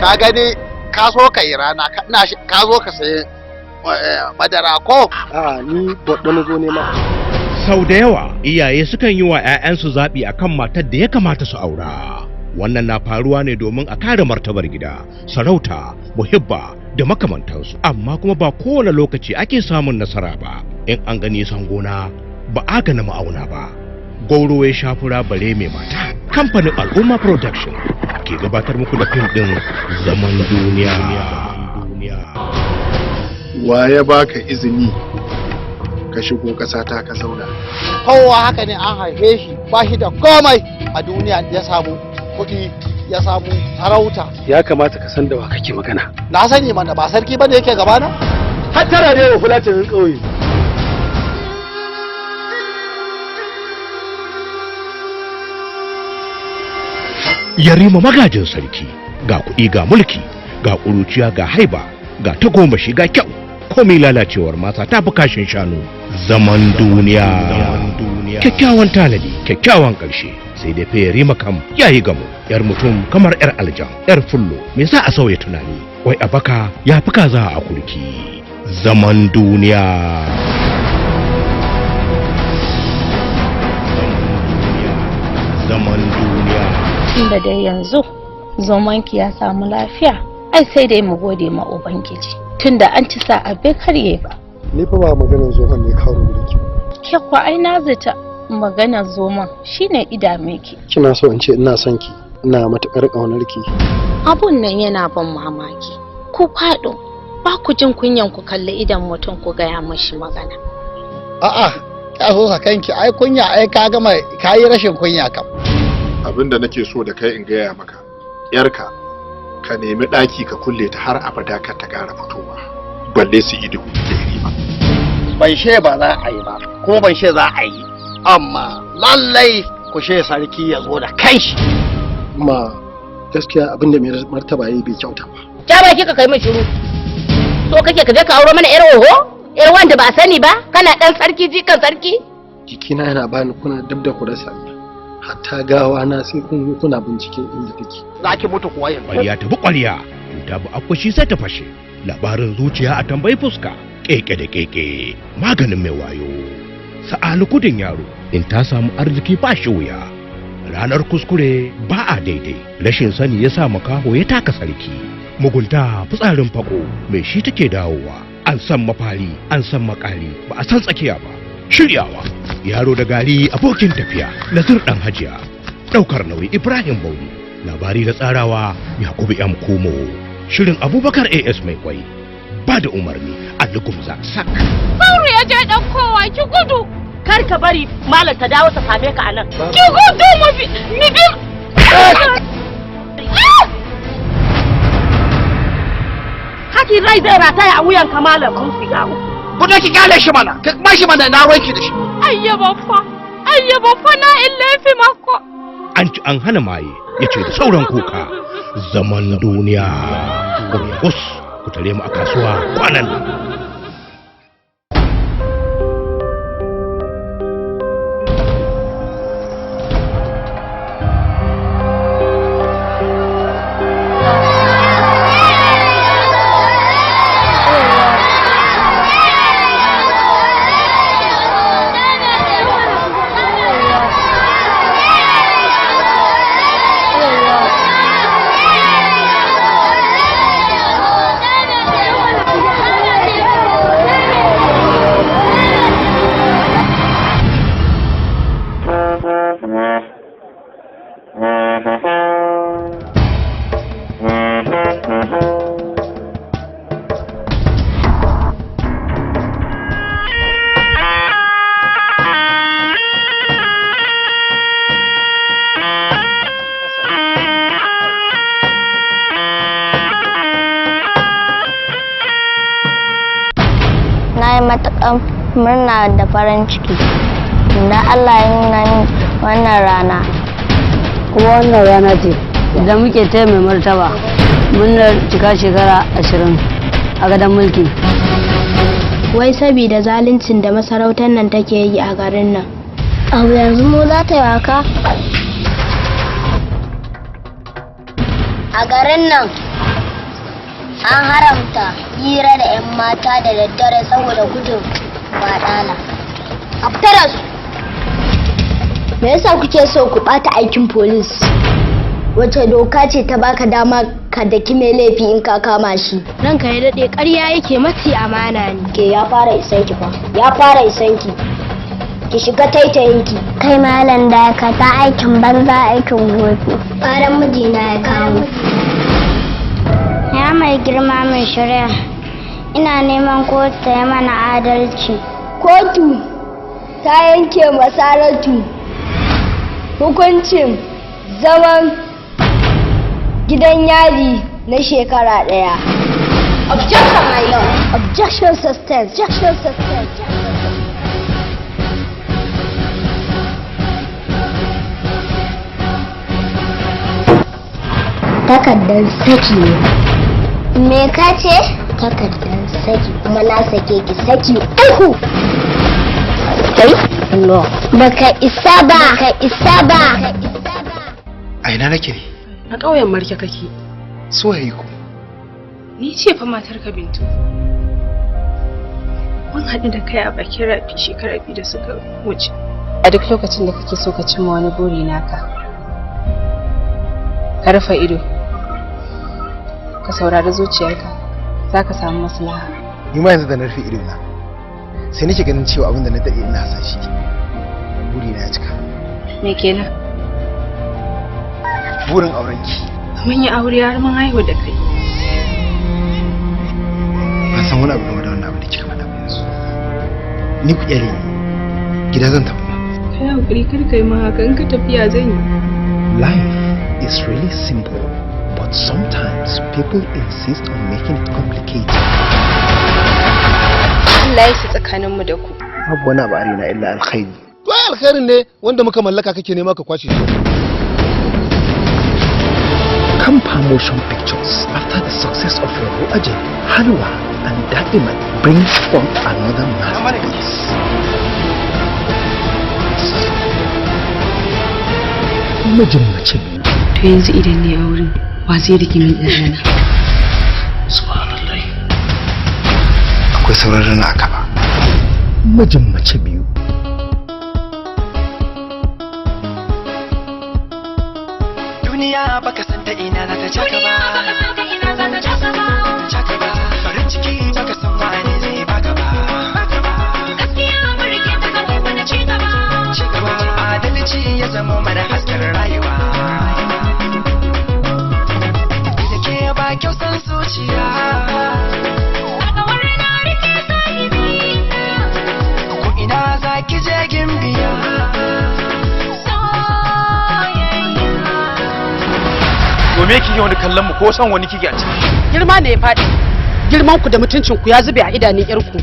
Ka gani ka so ka yi rana, ka zo ka sayi madara ko? A ni babba na zo nema. Sau da yawa iyaye sukan yi wa 'ya'yansu zaɓi akan matar da ya kamata su aura. Wannan na faruwa ne domin a kare martabar gida, sarauta, muhibba da makamantansu. Amma kuma ba kowane lokaci ake samun nasara ba. In an gani san gona ba a gani ma'auna ba. Gauro ya shafura bare mai mata. Kamfanin Al'umma Production ke gabatar muku da fim ɗin Zaman Duniya. Wa ya baka izini ka shigo ƙasa ta ka zauna? Kowa haka ne an haife shi ba shi da komai a duniya, ya samu kuɗi, ya samu sarauta. Ya kamata ka san da wa kake magana. Na sani mana, ba sarki bane yake gabana? Hattara ne wa fulatanin ƙauye. Yarima magajin sarki, ga kuɗi ga mulki, ga ƙuruciya ga haiba, ga tagomashi ga kyau. Komai lalacewar mata ta fi kashin shanu. Zaman duniya. Kyakkyawan tanadi, kyakkyawan ƙarshe. Sai dai fa Yarima kam ya yi gamo. Yar mutum kamar yar aljan, yar fullo. Me za a sauya tunani? Wai a baka ya fi kaza a kurki. Zaman duniya. Zaman duniya. Tunda dai yanzu zomanki ya samu lafiya, ai sai dai mu gode ma Ubangiji. Tunda an ci sa'a bai karye ba. Ni fa ba maganar zoman ne kawo wurin ki. Ke kuwa ai na zata maganar zoman shine idame ki. Kina so in ce ina son ki, ina matuƙar ƙaunar ki. Abun nan yana ban mamaki. Ku faɗo ba ku jin kunyan ku kalli idan mutum ku gaya mashi magana. A'a, ka so sa kanki ai kunya, ai ka gama ka yi rashin kunya kam. Abin da nake so da kai in gaya maka, yarka ka nemi ɗaki ka kulle ta har abada kar ta ƙara fitowa, balle su ido da Yarima. Ban she ba za a yi ba, ko ban she za a yi, amma lallai ku she sarki ya zo da kanshi. Ma gaskiya abin da mai martaba yi bai kyauta ba. Ja baki ka kai min shiru. So kake ka je ka auro mana yar oho? Yar wanda ba a sani ba? Kana dan sarki jikan sarki? Jikina yana bani kuna dab da ku rasa ni. Hatta gawa na sai kun kuna bincike inda take. Za ki mutu kuwa yanzu. Ƙwarya ta bi ƙwarya, in ta bi akwashi sai ta fashe. Labarin zuciya a tambayi fuska, keke da keke, maganin mai wayo. Sa'alu kudin yaro, in ta samu arziki ba shi wuya. Ranar kuskure ba a daidai, rashin sani ya sa makaho ya taka sarki. Mugunta fitsarin fako, mai shi take dawowa. An san mafari, an san makari, ba a san tsakiya ba. Shiryawa, yaro da gari abokin tafiya, Nazir ɗan Hajiya. Ɗaukar nauyi Ibrahim Bauni, labari da tsarawa Yakubu M. Kumo. Shirin Abubakar AS Mai Kwai, ba da umarni Ali Gumza Sak. Sauro ya je ɗaukowa, ki gudu. Kar ka bari malam ta dawo ta same ka anan. Ki gudu mu bi mu bi. Haki rai zai rataya a wuyan ka malam mun shiga uku. Ku da ki kyale shi mana, ka ba shi mana, na wanki da shi. Ayya baffa, ayya baffa na illafi mako. An ci an hana maye, ya ce da sauran kuka. Zaman duniya. Kus, ku tare mu a kasuwa kwanan nan. Na yi matuƙar murna da farin ciki da Allah ya nuna min wannan rana. Kuma wannan rana ce da muke taya mai martaba murnar cika shekara 20 a gadon mulki. Wai saboda zaluncin da masarautar nan take yi a garin nan. Abu yanzu mu za ta yi waka? A garin nan An haramta hira da 'yan mata da daddare saboda gudun baɗala. A fita da su. Me yasa kuke so ku ɓata aikin polis? Wace doka ce ta baka dama ka daki mai laifi in ka kama shi? Ranka ya daɗe, ƙarya yake, maci amana ne. Ke, ya fara isanki fa, ya fara isanki. Ki shiga taitayinki. Kai malam dakata, aikin banza aikin gobe. Ƙaran mijina ya kawo. Ya mai girma mai shari'a, ina neman kotu ta yi mana adalci. Kotu ta yanke masaratu hukuncin zaman gidan yari na shekara ɗaya. Objection, my lord. Objection sustained. Objection sustained. Takardar saki ne. Me ka ce? Takardar saki, kuma na sake ki saki uku. Kai? No. Baka isa ba. Baka isa ba. A ina nake ne? A ƙauyen Marke kake. Suwaye ku? Ni ce fa matarka Bintu. Mun haɗu da kai a bakin rafi shekara 2 da suka wuce. A duk lokacin da kake so ka cimma wani buri naka, ka rufe ido, ka saurari zuciyarka, za ka samu maslaha. Ni ma yanzu da na rufe ido na, sai nake ganin cewa abin da na daɗe ina hasashe, buri na ya cika. Me kenan? Burin aurenki. Mun yi aure har mun haihu da kai. Ban san wani abu game da wannan abu da kika faɗa ba yanzu. Ni ku kyale ni. Gida zan tafi. Kai hakuri, kar kai ma haka, in ka tafiya zan yi. Life is really simple, but sometimes people insist on making it complicated. Allah ya ci tsakaninmu da ku. Babu wani abu a raina illa alkhairi. To ai alkhairin ne wanda muka mallaka kake nema ka kwashe shi. Kampa Motion Pictures, after the success of Rabo Ajali, Halwa, and Daiman, brings forth another masterpiece. Mijin Mace Biyu. To yanzu idan ne auren, wa zai rike min ɗan? Subhanallah. Akwai sauran rana a kaba. Mijin Mace Biyu. Duniya baka san ta ina za ta jaka ba, jaka ba. Farin ciki baka san wane zai baka ba. Gaskiya mun rike ta zama mana ci gaba. Ci gaba, adalci ya zama mana hasken rayuwa. Da ke ba kyau san zuciya. Alƙawarin na rike sahibi. Ko ina za ki je gimbiya. Soyayya. To me kike wani kallon mu, ko san wani kike a ciki? Girma ne ya faɗi. Girman ku da mutuncin ku ya zube a idanun yar ku.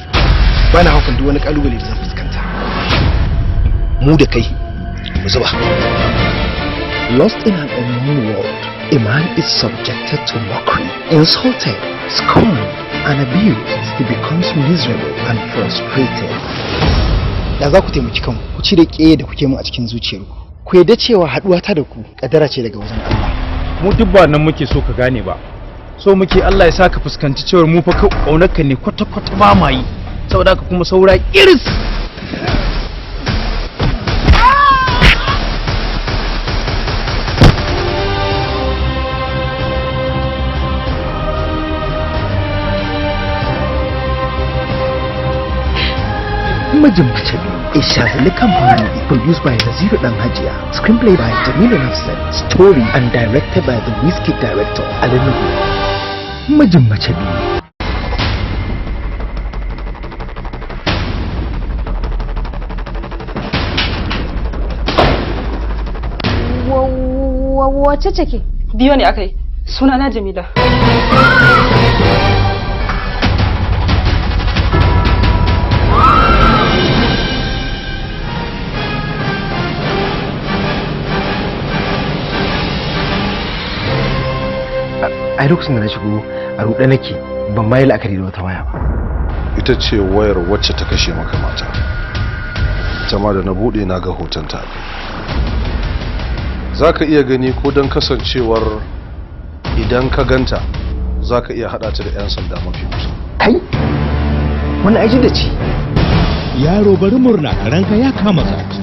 Bana hakan duk wani kalubale da zan fuskanta. Mu da kai mu zuba. Lost in an unknown world, a man is subjected to mockery, insulted, scorned, and abused. He becomes miserable and frustrated. Da za ku taimaki kanku, ku cire ƙeye da kuke mun a cikin zuciyarku. Ku yarda cewa haɗuwa ta da ku ƙaddara ce daga wajen Allah. Mu duk ba nan muke so ka gane ba, so muke Allah ya sa ka fuskanci cewar mu fa kaunarka ne kwata kwata ba ma yi, saboda haka kuma saura iris. Mijin Mace Biyu, a Shazali Company movie produced by Naziru Dan Hajiya, screenplay by Jamilu Nafsan, story and directed by the Whiskey director Ali Nuhu. Mijin Mace Biyu. Wace ce ke? Biyo ne akai. Suna na Jamila. Ai lokacin da na shigo a ruɗe nake, ban ma yi la'akari da wata waya ba. Ita ce wayar wacce ta kashe maka mata. Ita ma da na bude na ga hotonta a kai. Za ka iya gani ko don kasancewar idan ka ganta Za ka iya haɗa ta da 'yan sanda mafi kusa. Kai, wannan aiki da ce. Yaro bari murna, ranka ya kama zaki.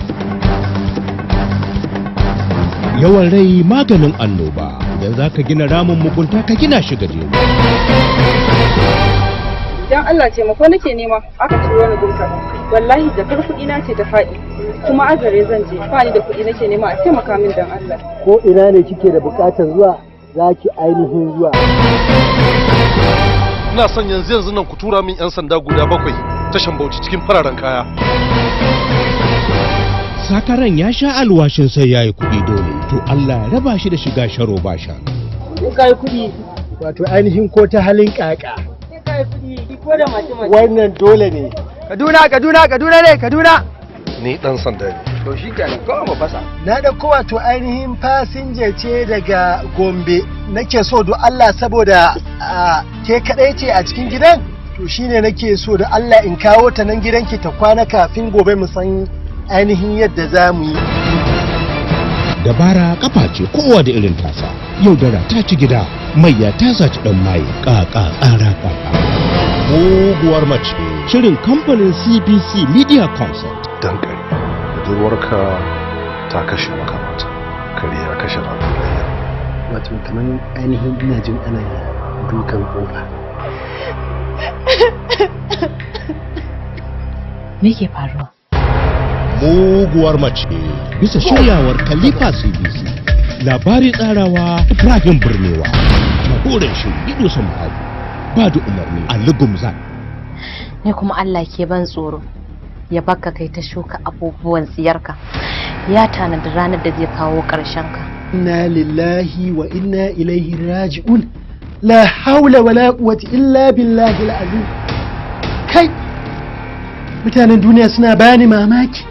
Yawan rai maganin annoba. Idan za ka gina ramin mugunta, ka gina shi gajere. Dan Allah taimako nake nema, aka turo ni gurka. Wallahi jakar kuɗi na ce ta faɗi, kuma Azare zan je, ba ni da kuɗi nake nema a taimaka min dan Allah. Ko ina ne kike da buƙatar zuwa, za ki ainihin zuwa. Ina son yanzu yanzu nan ku tura min 'yan sanda guda 7 tashan Bauchi cikin fararen kaya. Sakaran ya sha alwashin sai ya yi kuɗi dole, to Allah ya raba shi da shiga sharo ba shanu. In kai kuɗi, wato ainihin ko ta halin ƙaƙa. Wannan dole ne. Kaduna, Kaduna, Kaduna ne, Kaduna. Ni ɗan sanda ne. To shi kenan, kawai mu fasa. Na ɗauko wato ainihin fasinja ce daga Gombe. Nake so do Allah saboda ke kaɗai ce a cikin gidan? To shine nake so da Allah in kawo ta nan gidanki ta kwana kafin gobe mu san ainihin yadda za mu yi. Dabara kafa ce, kowa da irin tasa. Yaudara ta ci gida, maiya ta saci ɗan maye, ƙaƙa tsara ƙaƙa. Muguwar Mace, shirin kamfanin CBC Media Concept. Dankali, budurwarka ta kashe maka mata, kare ya kashe ragon layya. Wato kamar ainihin ina jin ana dukan kofa. Me ke faruwa? Muguwar Mace, bisa shiryawar Khalifa CBC. Labari tsarawa Ibrahim Birnewa. Jagoran shirin Ido Ma'azu. Ba da umarni Ali Gumzan. Ni kuma Allah ke ban tsoro. Ya baka kai ta shuka abubuwan tsiyarka. Ya tanadi ranar da zai kawo ƙarshen ka. Inna lillahi wa inna ilaihi raji'un. La haula wala quwwata illa billahi al-azim. Kai, mutanen duniya suna bani mamaki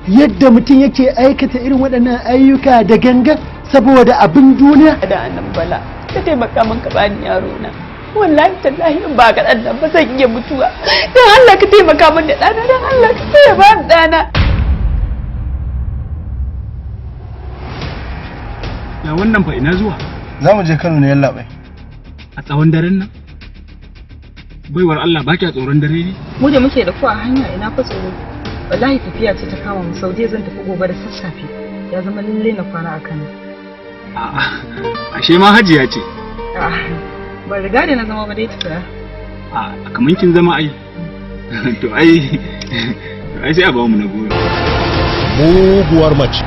yadda mutum yake aikata irin waɗannan ayyuka da gangan saboda abin duniya. Da annan Bala, ka taimaka min ka bani yaro na. Wallahi tallahi in ba ka dan nan ba zan iya mutuwa. Dan Allah ka taimaka min da ɗana, dan Allah ka taimaka min ɗana. Ya wannan fa ina zuwa? Za mu je Kano ne yallaɓai. A tsawon daren nan? Baiwar Allah, ba kya tsoron dare ne? Mu da muke da ku a hanya ina fa tsoro. Wallahi tafiya ce ta kama mu, Saudiya zan tafi gobe da sassafe. Ya zama lalle na kwana a Kano. A'a, ashe ma hajiya ce. A'a, ban riga da na zama ba dai tukuna. A kaman kin zama ai. To ai, to ai sai a ba mu na goro. Muguwar Mace.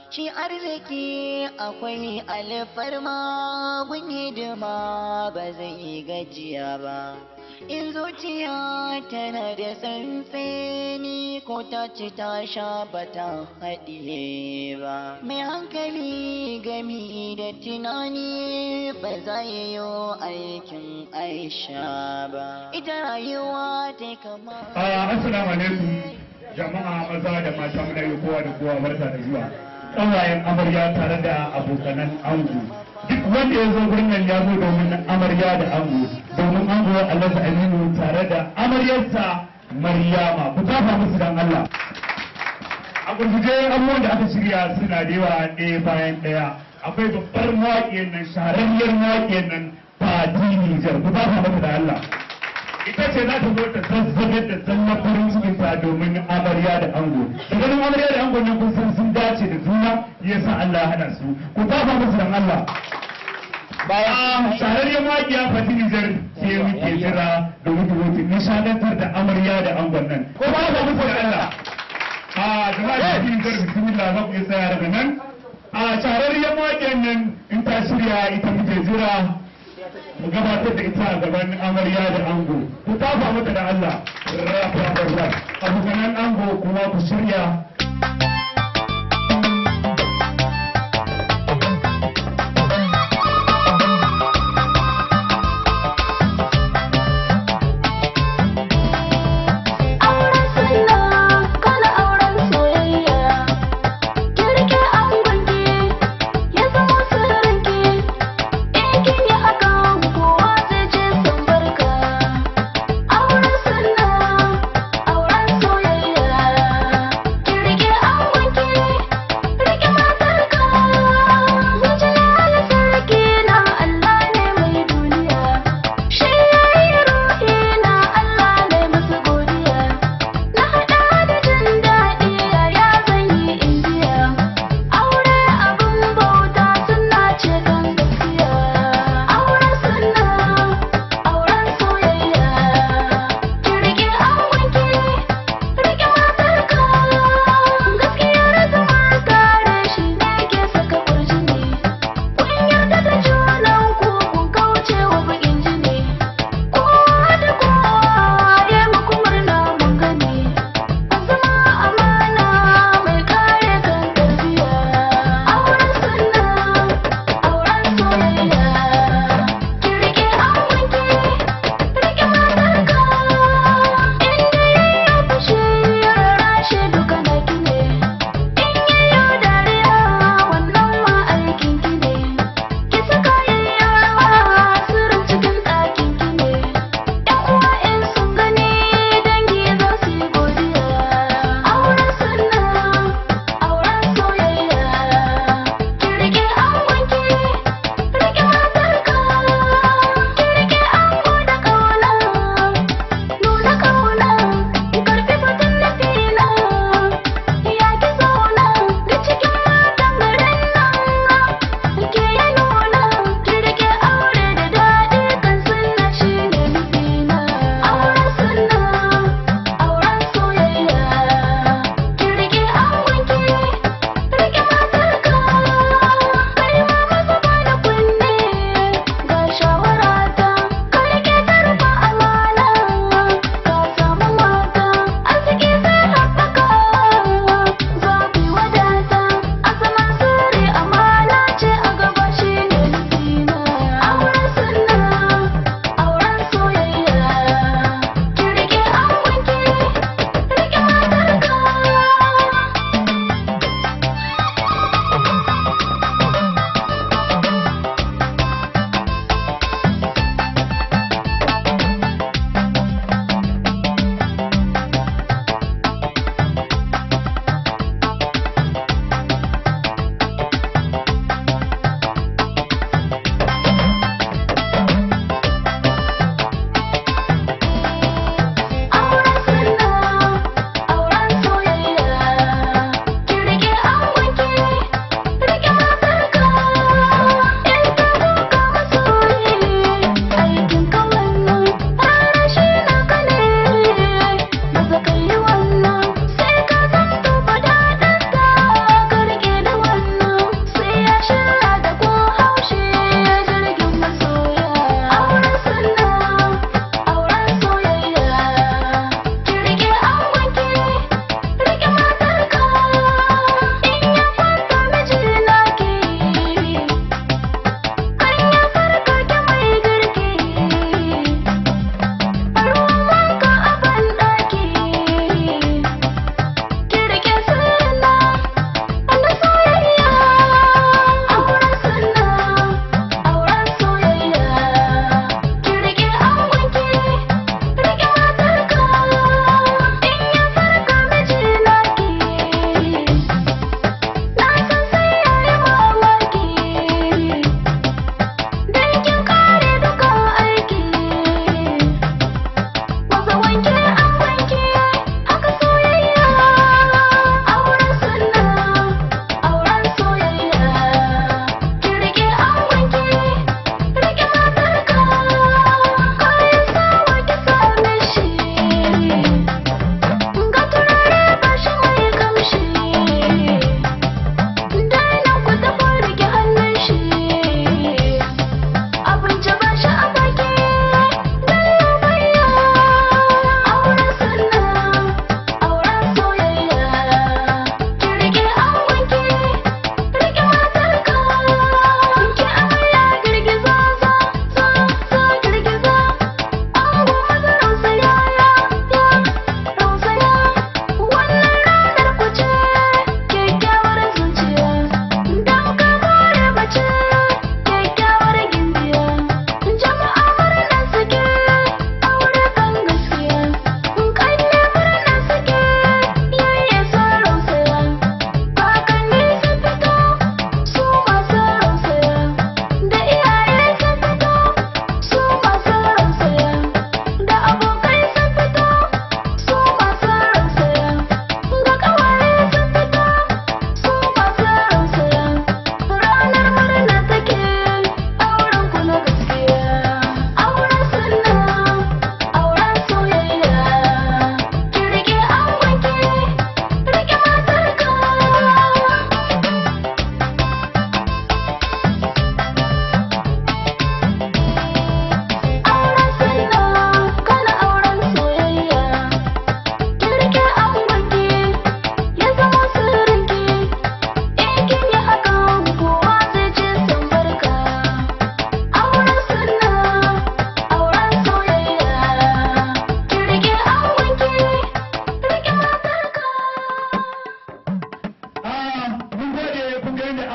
Shi arziki akwai alfarma gun hidima, ba zai gajiya ba. In zuciya tana da tsantseni, ko ta ci ta sha ba ta haɗiye ba. Mai hankali gami da tunani ba za ya yi aikin aisha ba. Ita rayuwa ta kama. Assalamu alaikum jama'a, maza da mata, muna yi kowa da kowa barka da zuwa. Ƙawayen amarya tare da abokanan ango, duk wanda ya zo gurin nan ya zo domin amarya da ango, domin ango Alhaji Aminu tare da amaryarsa Maryama. Ku tafa musu dan Allah. A gurguje, abubuwan da aka shirya suna da yawa. Ɗaya bayan ɗaya, akwai babbar mawaƙiyar nan, shahararriyar mawaƙiyar nan, Fati Nijar. Ku tafa mata da Allah. Ita ce za ta zo ta zazzagar da zallar farin cikin ta domin amarya da ango. Da ganin amarya da ango nan, kun san sun dace da juna, yasa Allah ya hada su. Ku tafa musu dan Allah. Bayan shahararriyar mawaƙiya Fati Nijar ke muke jira domin ta zo ta nishadantar da amarya da angon nan. Ko ba musu da Allah. A jama'a, Fati Nijar, bismillah, za ku iya tsaya daga nan. A shahararriyar mawaƙiyar nan, in ta shirya, ita muke jira mu gabatar da ita a gaban amarya da ango. Ku tafa mata da Allah. Rafa abokanan ango kuma ku shirya. Auren sunna kana auren soyayya, kirki angonki ya zama sirrinki. In kin yi haka, kowa zai ce san barka. Auren sunna, auren soyayya, kirki.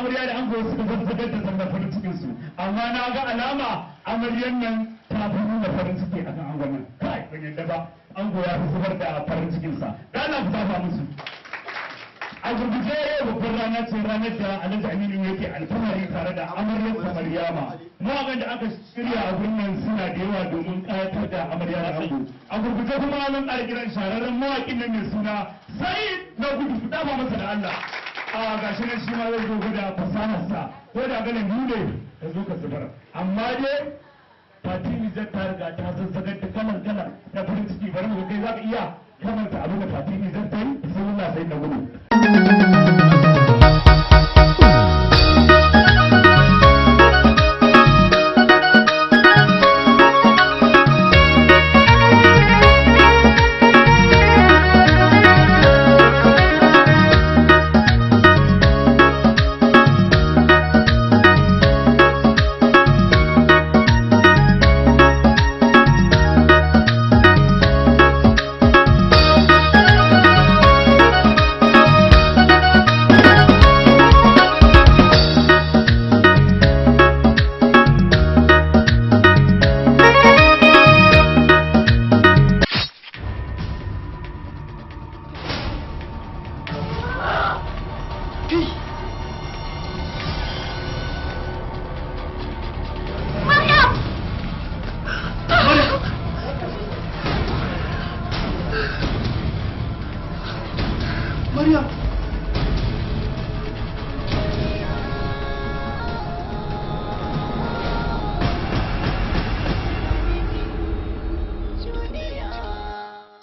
amarya da ango suka zazzagar da zallar farin cikin su, amma na ga alama amaryan nan ta fi nuna farin ciki akan angon nan. Kai, ban yadda ba, ango ya fi zubar da farin cikin sa. Dana ku tafa musu. A gurguje, yau babbar rana ce, ranar da Alhaji Aminu yake alfahari tare da amaryarsa Maryama. Mawaƙan da aka shirya a gurin suna da yawa domin ƙayatar da amarya da ango. A gurguje kuma zan ƙara kiran shahararren mawaƙin nan mai suna Sai na Gudu. Ku dafa masa da Allah. A gashi nan shi ma zai zo da fasaharsa, ko da ganin biyu ne ka zo ka zubar. Amma dai Fati Nijar ta riga ta zazzagar da kalan kala na farin ciki. Bari mu ga kai za ka iya kamanta abin da Fati Nijar ta yi. Bismillah, Sai na Gudu. Maryam!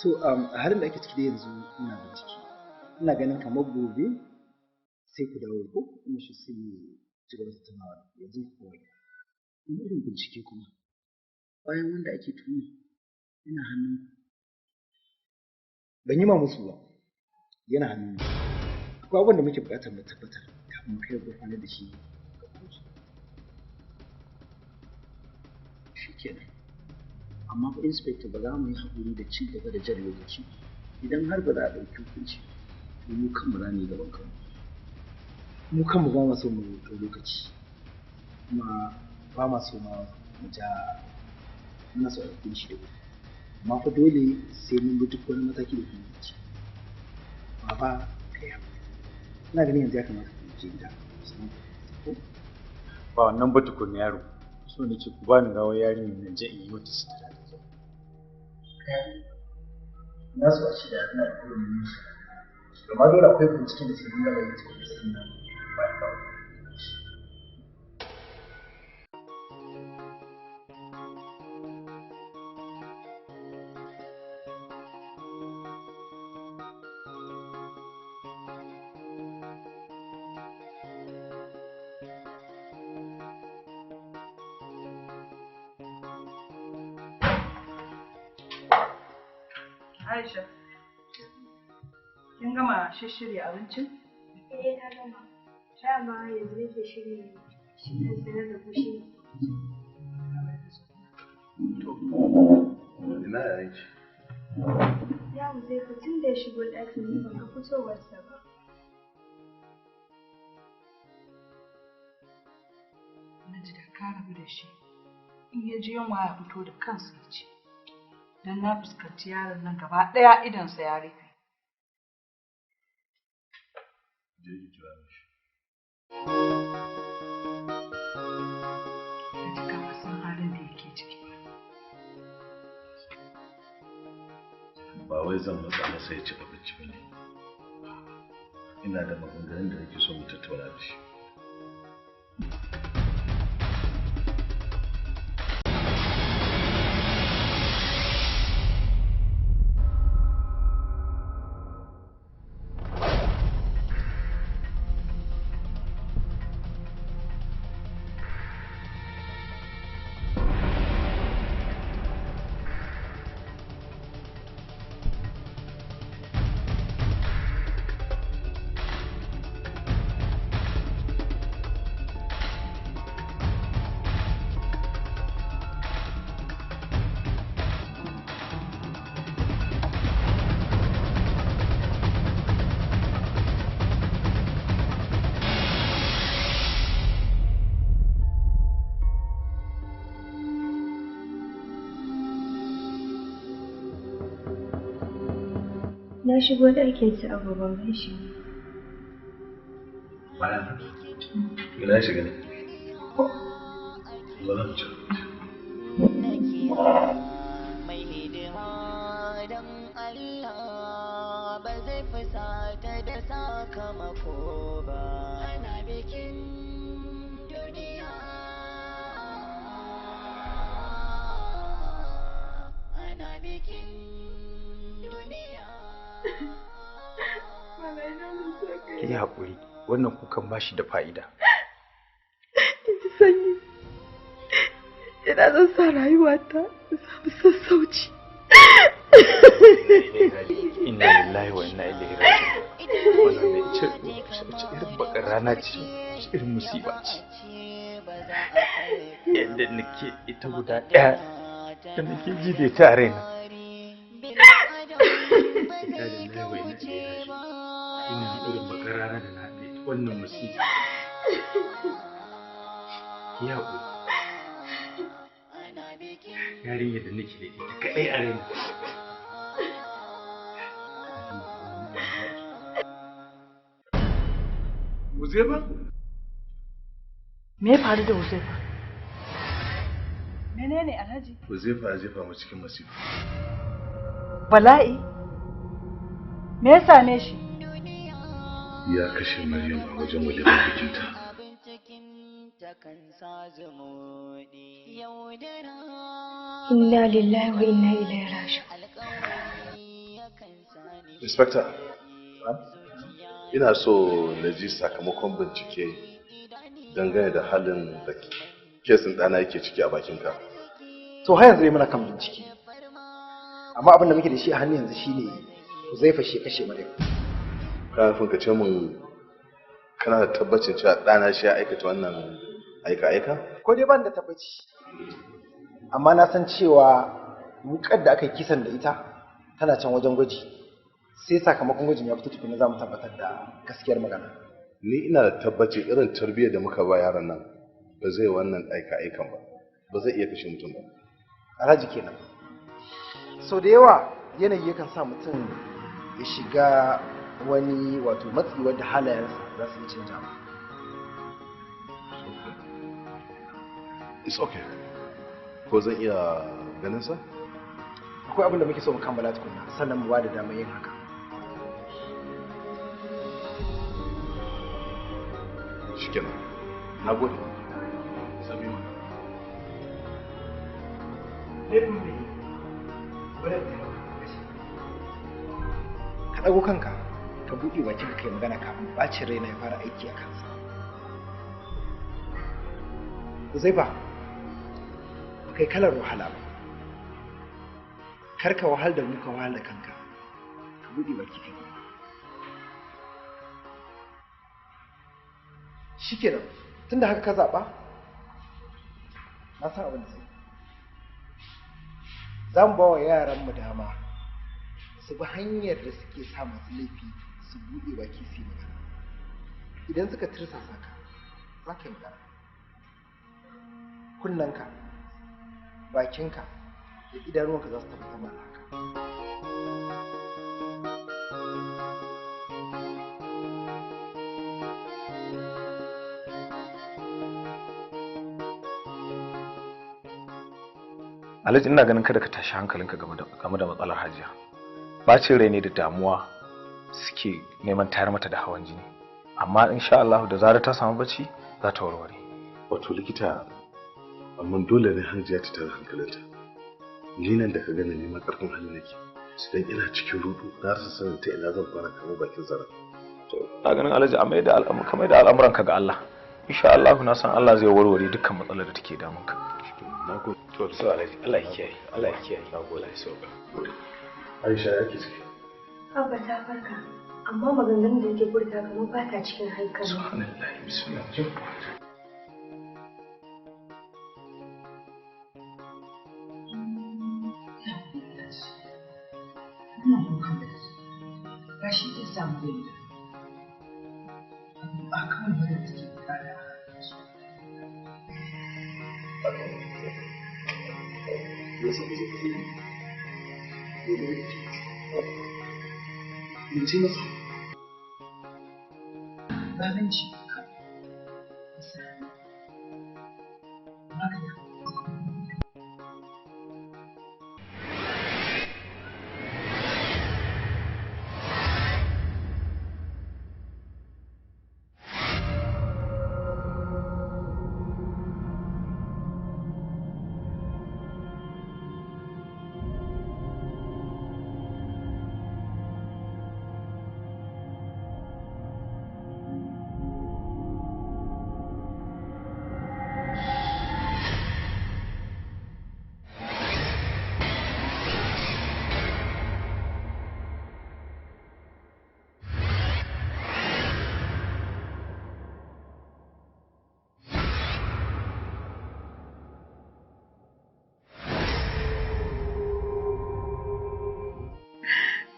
To, a halin da ake ciki da yanzu ina bincike. Ina ganin kamar gobe sai ku dawo ko kuma shi sai mu ci gaba da tattaunawa yanzu ku kawai. Wani irin bincike kuma? Bayan wanda ake tuhuma yana hannun ku. Ban yi ma musu ba. Yana hannun mu. Akwai abubuwan da muke buƙatar mu tabbatar kafin mu kai gurfanar da shi ga kotu. Shi kenan. Amma fa inspector, ba za mu yi haƙuri da ci gaba da jan lokaci ba. Idan har ba za a ɗauki hukunci, to mu kanmu za mu yi gaban kanmu. Mu kanmu ba ma so mu ɗau lokaci. Kuma ba ma so ma mu ja, muna so a hukunci da wuri. Amma fa dole sai mun bi duk wani mataki da kuma ci. Baba, ka yi haƙuri. Ina ganin yanzu ya kamata ku je gida. Sannan ku ko? Ba wannan ba tukunna yaro. So nake ku bani gawar yarinyar nan je in yi mata sutura da kyau. Na so a ce da ina da kowane musu. Amma dole akwai bincike da sai mun gama yin tukuna sannan ba da gawar. Aisha, kin gama shishshirya abincin? Eh, na gama. Dama yanzu nake shirya shi ne sanar da ku shi. Ina yayin ki? Ya Huzaifa, tun da ya shigo ɗakin ni ban ga fitowarsa ba. Alhaji, da ka rabu da shi. In ya ji yunwa ya fito da kansa ya ci. Don na fuskanci yaron nan gaba ɗaya idonsa ya rufe. Je ki kira mishi. Alhaji, ka ma san halin da yake ciki ba. Ba wai zan matsa masa ya ci abinci ba ne. Ina da maganganun da nake so mu tattauna da shi. Na shigo ɗakin su Abu ban gan shi ba. Baya nan. Ina ya shiga ne? Ba za mu ci abinci. Mai hidima don Allah ba zai fusata da sakamako ba. Ana bikin duniya. Ana bikin duniya. Ki yi haƙuri, wannan kukan ba shi da fa'ida. Ji sanyi. Ina zan sa rayuwata in samu sassauci. Inna lillahi wa inna ilaihi raji'un. Wannan ne ce wace irin bakar rana ce, wace irin musiba ce. Yadda nake ita guda ɗaya da nake ji da ita a raina. Inna lillahi wa inna ilaihi raji'un. Ina irin bakar rana da na haɗe ita wannan musiba. Ki yi haƙuri. Yarinyar da nake da ita kaɗai a raina. Uzaifa? Me ya faru da Uzaifa? Menene Alhaji? Uzaifa ya jefa mu cikin masifa. Bala'i? Me ya same shi? Ya kashe Maryam a wajen walimar bikinta. Inna lillahi wa inna ilaihi raji'un. Inspector, ina so na ji sakamakon bincike dangane da halin da kesin ɗana yake ciki a bakinka. To har yanzu dai muna kan bincike. Amma abin da muke da shi a hannu yanzu shine Huzaifa shi ya kashe Maryam. Kana nufin ka ce mun kana da tabbacin cewa ɗana shi ya aikata wannan aika-aika? Ko dai ban da tabbaci. Amma na san cewa wukar da aka yi kisan da ita tana can wajen gwaji. Sai sakamakon gwajin ya fito tukuna za mu tabbatar da gaskiyar magana. Ni ina da tabbacin irin tarbiyyar da muka ba yaron nan ba zai wannan aika-aikan ba, ba zai iya kashe mutum ba. Alhaji kenan. Sau da yawa yanayi yakan sa mutum ya shiga wani wato matsi wadda halayensa za su iya canjawa. It's okay. Ko zan iya ganin sa? Akwai abin da muke so mu kammala tukunna sannan mu ba da damar yin haka. Shikenan. Na gode. Samima. Laifin me? Bari in gaya maka gaskiya. Ka ɗago kanka ka buɗe bakinka kai magana kafin ɓacin raina ya fara aiki a kansa. Uzaifa, ba kai kalar wahala ba. Kar ka wahal da mu ka wahal da kanka. Ka buɗe baki kai magana. Shikenan, tunda haka ka zaɓa, na san abin da zai yi. Za mu ba wa yaranmu dama su bi hanyar da suke sa masu laifi su buɗe baki su yi magana. Idan suka tirsasa ka, za ka yi magana. Kunnenka, bakinka da idanuwanka za su tabbatar mana haka. Alhaji ina ganin kada ka tashi hankalinka game da matsalar Hajiya. Bacin rai ne da damuwa suke neman tayar mata da hawan jini. Amma insha Allah da zarar ta samu bacci za ta warware. Wato likita, amma dole ne Hajiya ta tada hankalinta. Ni nan da ka gani neman ƙarfin hali nake. Dan ina cikin rudu, na rasa sanin ta ina zan fara kamo bakin zaren. To, ina ganin Alhaji a mai da ka mai da al'amuranka ga Allah. Insha Allah na san Allah zai warware dukkan matsalar da take damunka. Nagode. To, so Alhaji, Allah ya kiyaye, Allah ya kiyaye. Nagode, Allah ya sauka. Aisha ya ke ciki? Abba ta farka, amma maganganun da take furta kamar ba ta cikin hankali. Subhanallah, bismillah. Wannan kukan da kake ba shi zai sa mu daina. Ba kawai bane da take bukata a yanzu. In ce masa. Zalunci.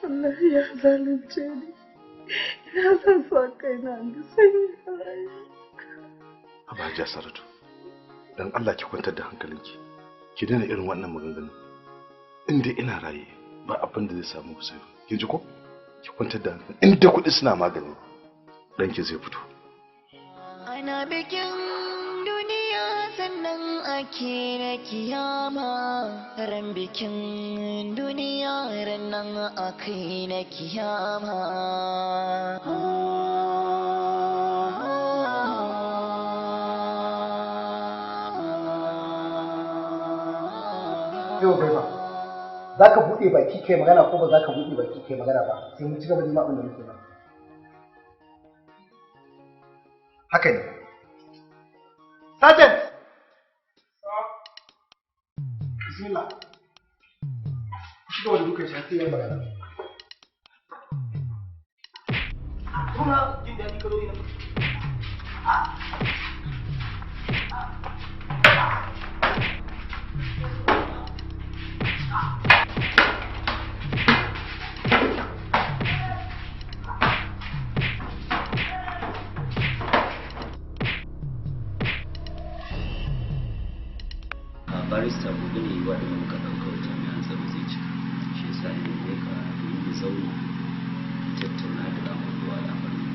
Allah ya zalunce ni. Ina son sa kaina ga sanyi a rayuwa. Haba Hajiya Saratu, dan Allah ki kwantar da hankalinki. Ki daina irin wannan maganganun. In dai ina raye ba abin da zai samu ku sai. Kin ji ko? Ki kwantar da hankali. In dai kuɗi suna magani, ɗanki zai fito. Ana bikin duniya sannan ake na kiyama ran bikin duniya ran nan ake na kiyama. Yau bai ba. Za ka buɗe baki kai magana ko ba za ka buɗe baki kai magana ba sai mun ci gaba da neman abin da muke ba. Haka ne. Sergeant! Bismillah. Ku shiga wani dukan shi har sai ya yi magana. Kuma jin daɗi ka zo ina. Barista gobe ne yiwuwa da muka ɗauka wa jami'an tsaro zai cika, shi yasa ne ne ka domin mu zauna mu tattauna da za mu zuwa al'amarin.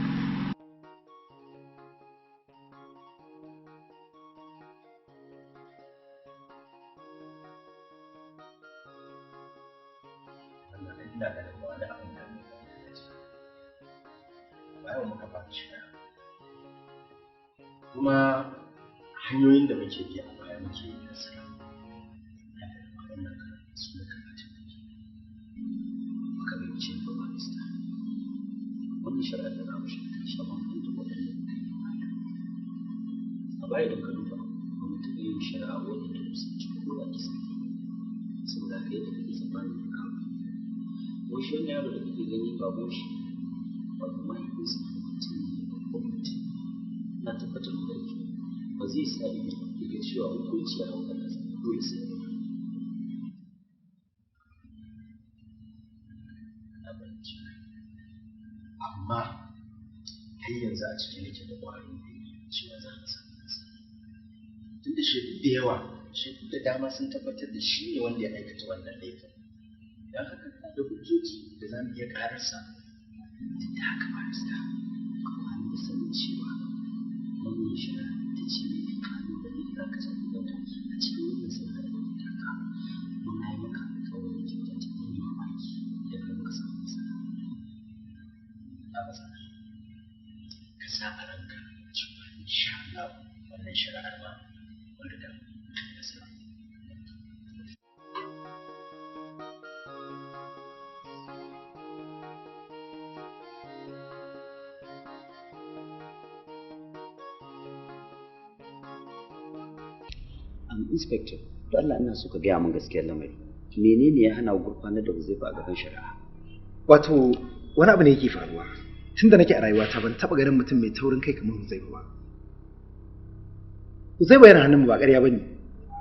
Wannan ina ganin ba wani abin da ne ba ce. Bayan muka fara shiga. Kuma hanyoyin da muke bi a baya muke yi nasara. Ina ganin a wannan karan su ya kamata mu bi. Baka bincike ba barista. Wannan shari'ar da za mu shiga ta sha bamban da waɗanda muka yi a baya. A baya idan ka duba ba mu taɓa yin shari'a wadda ta kusanci ko da kisa ke. Saboda haka yadda kake tsammanin ka wai shi wannan yaro da kake gani baban shi wato mahaifinsa mutum ne babban mutum. Ina tabbatar maka da cewa ba zai sa ido ya ga cewa hukunci ya hau kan nasa dole sai ya yi. Na fahimci. Amma har yanzu a cike nake da ƙwarin gwiwa cewa za mu samu nasara. Tunda shaidu da yawa, shaidu da dama sun tabbatar da shi ne wanda ya aikata wannan laifin. Don haka muna da hujjoji da za mu iya ƙararsa. Duk da haka barista, ka kwana da sanin cewa wannan shari'a ita ce mafi ƙalubale da za ka jagoranta a cikin wannan sana'a da kake taka. Kuma na yi maka alƙawarin kyauta ta ban mamaki idan har muka samu nasara. Ba matsala. Ka sa a ranka cewa insha Allah wannan shari'ar ma mun riga mun yi nasara. Inspector, to Allah ina so ka gaya min gaskiyar lamari. Menene ya hana gurfanar da Huzaifa a gaban shari'a? Wato wani abu ne yake faruwa. Tun da nake a rayuwata ban taɓa ganin mutum mai taurin kai kamar Huzaifa ba. Huzaifa yana hannun mu ba ƙarya bane.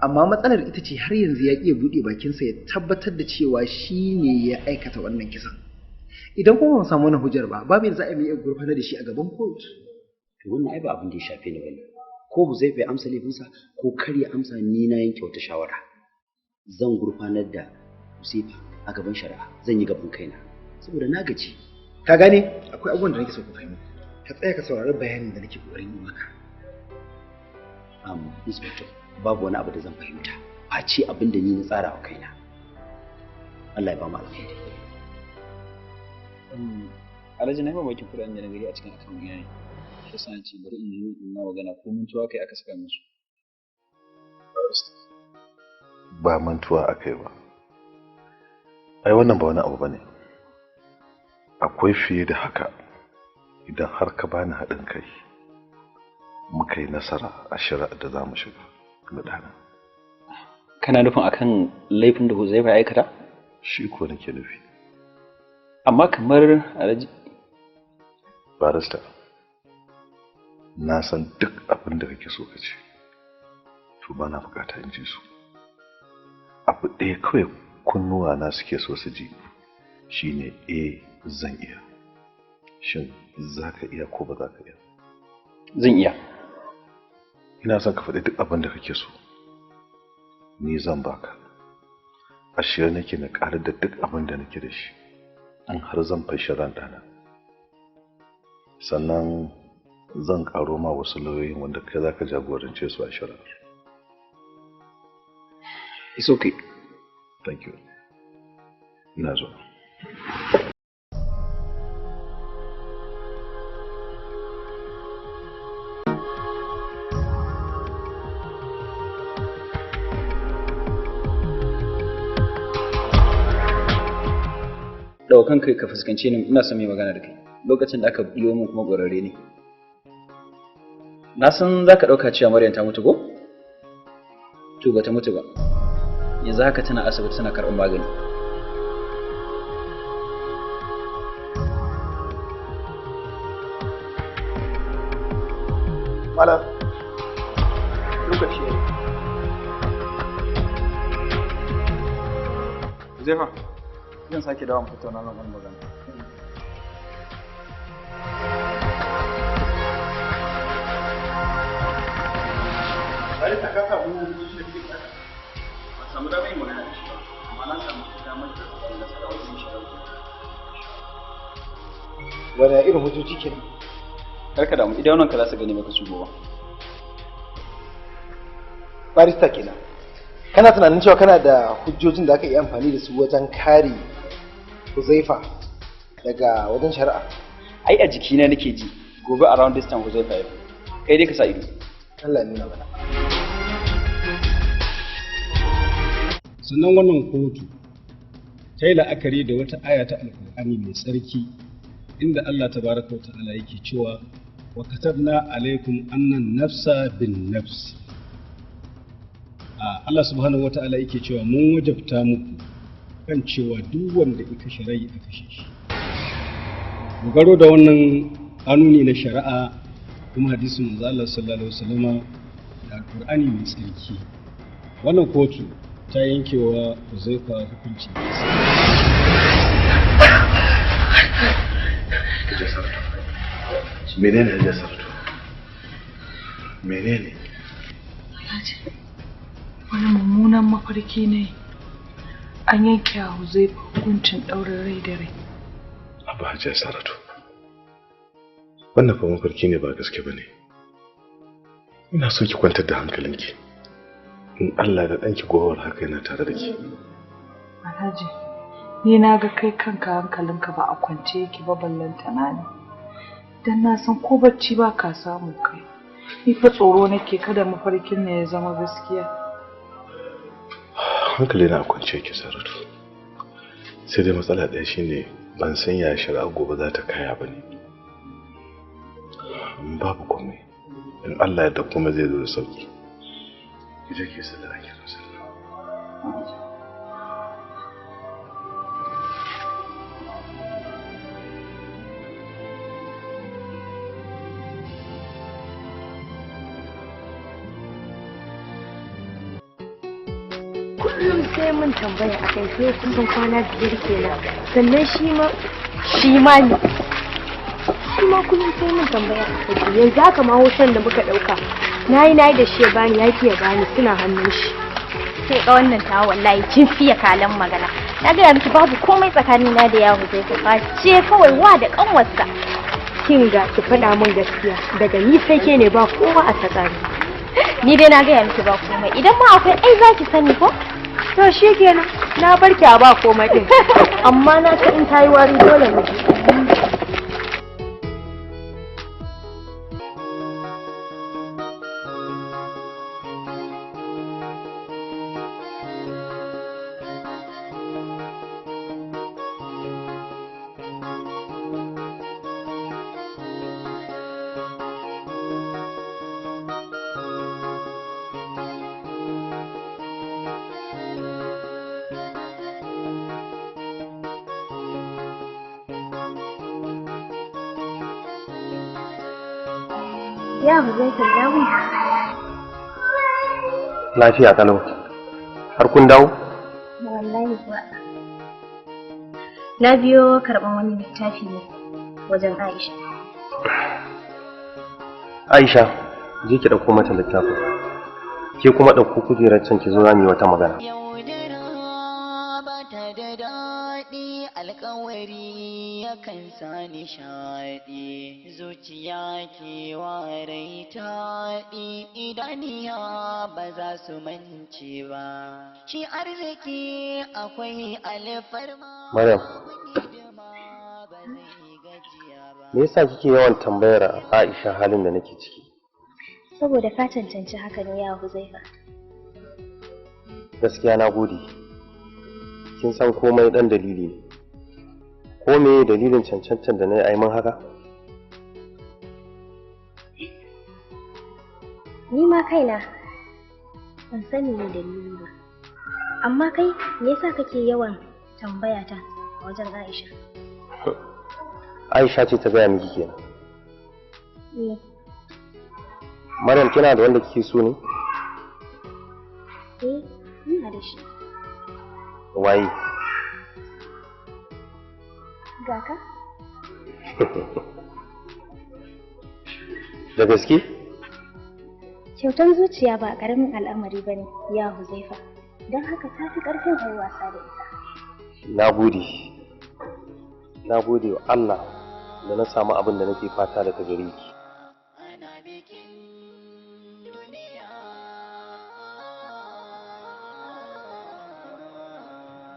Amma matsalar ita ce har yanzu ya iya buɗe bakinsa ya tabbatar da cewa shi ne ya aikata wannan kisan. Idan kuma ba mu samu wannan hujjar ba, babu yadda za a iya gurfanar da shi a gaban kotu. To wannan ai ba abin da ya shafe ni bane. Ko Huzaifa ya amsa laifinsa ko kar ya amsa, ni na yanke wata shawara. Zan gurfanar da Huzaifa a gaban shari'a, zan yi gaban kaina. Saboda na gaji. Ka gane akwai abubuwan da nake so ka fahimta. Ka tsaya ka saurari bayanin da nake kokarin yi maka. Inspector, babu wani abu da zan fahimta face abin da ni na tsara wa kaina. Allah ya ba mu alkhairi. Alhaji, na yi mamakin kuɗaɗen da na gari a cikin akawun ɗina ne. Shi yasa na ce bari in yi in ma magana ko mantuwa kai aka saka musu. Ba mantuwa aka yi ba. Ai wannan ba wani abu bane. Akwai fiye da haka idan har ka bani haɗin kai muka yi nasara a shari'ar da za mu shiga ga ɗana. Kana nufin akan laifin da Huzaifa ya aikata? Shi ko nake nufi. Amma kamar Alhaji. Barista, na san duk abin da kake so ka ce, to ba na bukata in ji su. Abu ɗaya kawai kunnuwa na suke so su ji shine eh zan iya. Shin za ka iya ko ba za ka iya? Zan iya. Ina son ka faɗi duk abin da kake so. Ni zan baka. A shirye nake na ƙarar da duk abin da nake da shi. In har zan fashe ran ɗana. Sannan zan ƙaro ma wasu lauyoyin wanda kai za ka jagorance su a shari'ar. It's okay. Thank you. Ina zuwa. Ɗaukan kai ka fuskance ni, ina son mai magana da kai. Lokacin da aka biyo min kuma ƙwararre ne. Na san za ka ɗauka cewa Maryam ta mutu ko? To ba ta mutu ba. Yanzu haka tana asibiti tana karɓar magani. Malam, lokaci ya yi. Zefa, zan sake dawo mu tattauna nan wani magana. Barista, ka samu hujjojin da kake bukata? Ban samu damar yin magana da shi ba, amma na samu damar da zan nasara wajen shari'a. Wani irin hujjoji kenan? Kar ka damu, idanunka za su gani maka su gobe. Barista kenan. Kana tunanin cewa kana da hujjojin da aka iya amfani da su wajen kare Huzaifa daga wajen shari'a? Ai a jikina nake ji, gobe around this time Huzaifa ya fito. Kai dai ka sa ido. Allah ya nuna mana. Sannan wannan kotu ta yi la'akari da wata aya ta Alkur'ani mai tsarki inda Allah tabaraka wa ta'ala yake cewa wa katabna alaikum annan nafsa bin nafs. Allah subhanahu wa ta'ala yake cewa mun wajabta muku kan cewa duk wanda ya kashe rai a kashe shi. Dogaro da wannan kanuni na shari'a kuma hadisin manzo Allah sallallahu alaihi wasallama da Alkur'ani mai tsarki, wannan kotu ta yankewa Huzaifa hukunci. Hajiya Saratu. Menene Hajiya Saratu? Menene? Alhaji, wani mummunan mafarki ne. An yanke wa Huzaifa hukuncin ɗaurin rai da rai. Abba Hajiya Saratu. Wannan fa mafarki ne ba gaske ba ne. Ina so ki kwantar da hankalinki. In Allah da ɗanki gowar haka yana tare da ki. Alhaji, ni na ga kai kanka hankalinka ba a kwance yake ba ballantana ne. Dan na san ko bacci ba ka samu kai. Ni fa tsoro nake kada mafarkin ne ya zama gaskiya. Hankali na a kwance yake Saratu. Sai dai matsala ɗaya shine ban san ya shari'a gobe za ta kaya ba ne. Babu komai. In Allah ya da komai zai zo da sauki. Ki je ki sallah a kira sallah. Kullum sai mun tambaya a kai sai kusan kwana 5 kenan. Sannan shi ma ne. Shi ma kullum sai mun tambaya a kai. Yanzu haka ma hoton da muka ɗauka. Nayi nayi da shi ya bani, ya ki ya bani, suna hannun shi. Sai ka wannan tawa wallahi kin fiye kalan magana. Na gaya miki babu komai tsakanina da yahu zai fa ce kawai wa da kanwarsa. Kin ga ki faɗa min gaskiya daga ni sai ke ne ba kowa a tsakani. Ni dai na gaya miki ba komai, idan ma akwai ai za ki sani ko? To shikenan, na bar ki a ba komai din. Amma na ta in tayi wari dole mu je. Ya Huzaifa dawo. Lafiya kalau. Har kun dawo? Wallahi kuwa. Na biyo karɓan wani littafi ne wajen Aisha. Aisha, je ki ɗauko mata littafin. Ke kuma ɗauko kujerar can ki zo za mu yi wata magana. Alkawari yakan sa nishaɗi, zuciya ke warai taɗi, idaniya ba za su mance ba. Shi arziki akwai alfarma. Maryam, me yasa kike yawan tambayar Aisha halin da nake ciki? Saboda ka cancanci haka ne ya Huzaifa. Gaskiya na gode. Kin san komai ɗan dalili ne. Ko me dalilin cancantar da na yi min haka? Ni ma kaina ban sani ne dalili ba. Amma kai me yasa kake yawan tambaya ta a wajen Aisha? Aisha ce ta gaya miki kenan. Eh. Maryam kina da wanda kike so ne? Eh, ina da shi. Waye? Ga ka? Da gaske? Kyautan zuciya ba ƙaramin al'amari ba ne, ya Huzaifa. Don haka ta fi ƙarfin a yi wasa da ita. Na gode. Na gode wa Allah da na samu abin da nake fata daga gare ki.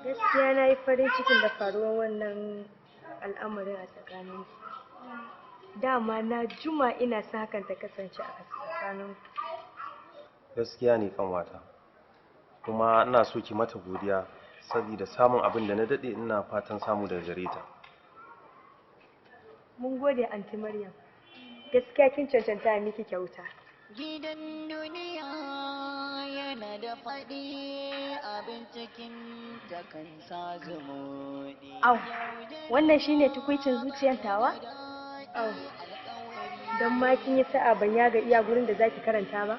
Gaskiya na yi farin cikin da faruwar wannan al'amarin a tsakanin dama na juma ina sa hakan ta kasance a tsakanin. Gaskiya ne kanwata, kuma ina so ki mata godiya saboda samun abin da na dade ina fatan samu daga gare ta. Mun gode Anti Maryam, gaskiya kin cancanta miki kyauta. Gidan duniya yana da faɗi, abin cikin ta kan sa zumuɗi. Au, wannan shine tukuicin zuciyar tawa? Au, don ma kin yi sa'a ban yaga iya gurin da zaki karanta ba.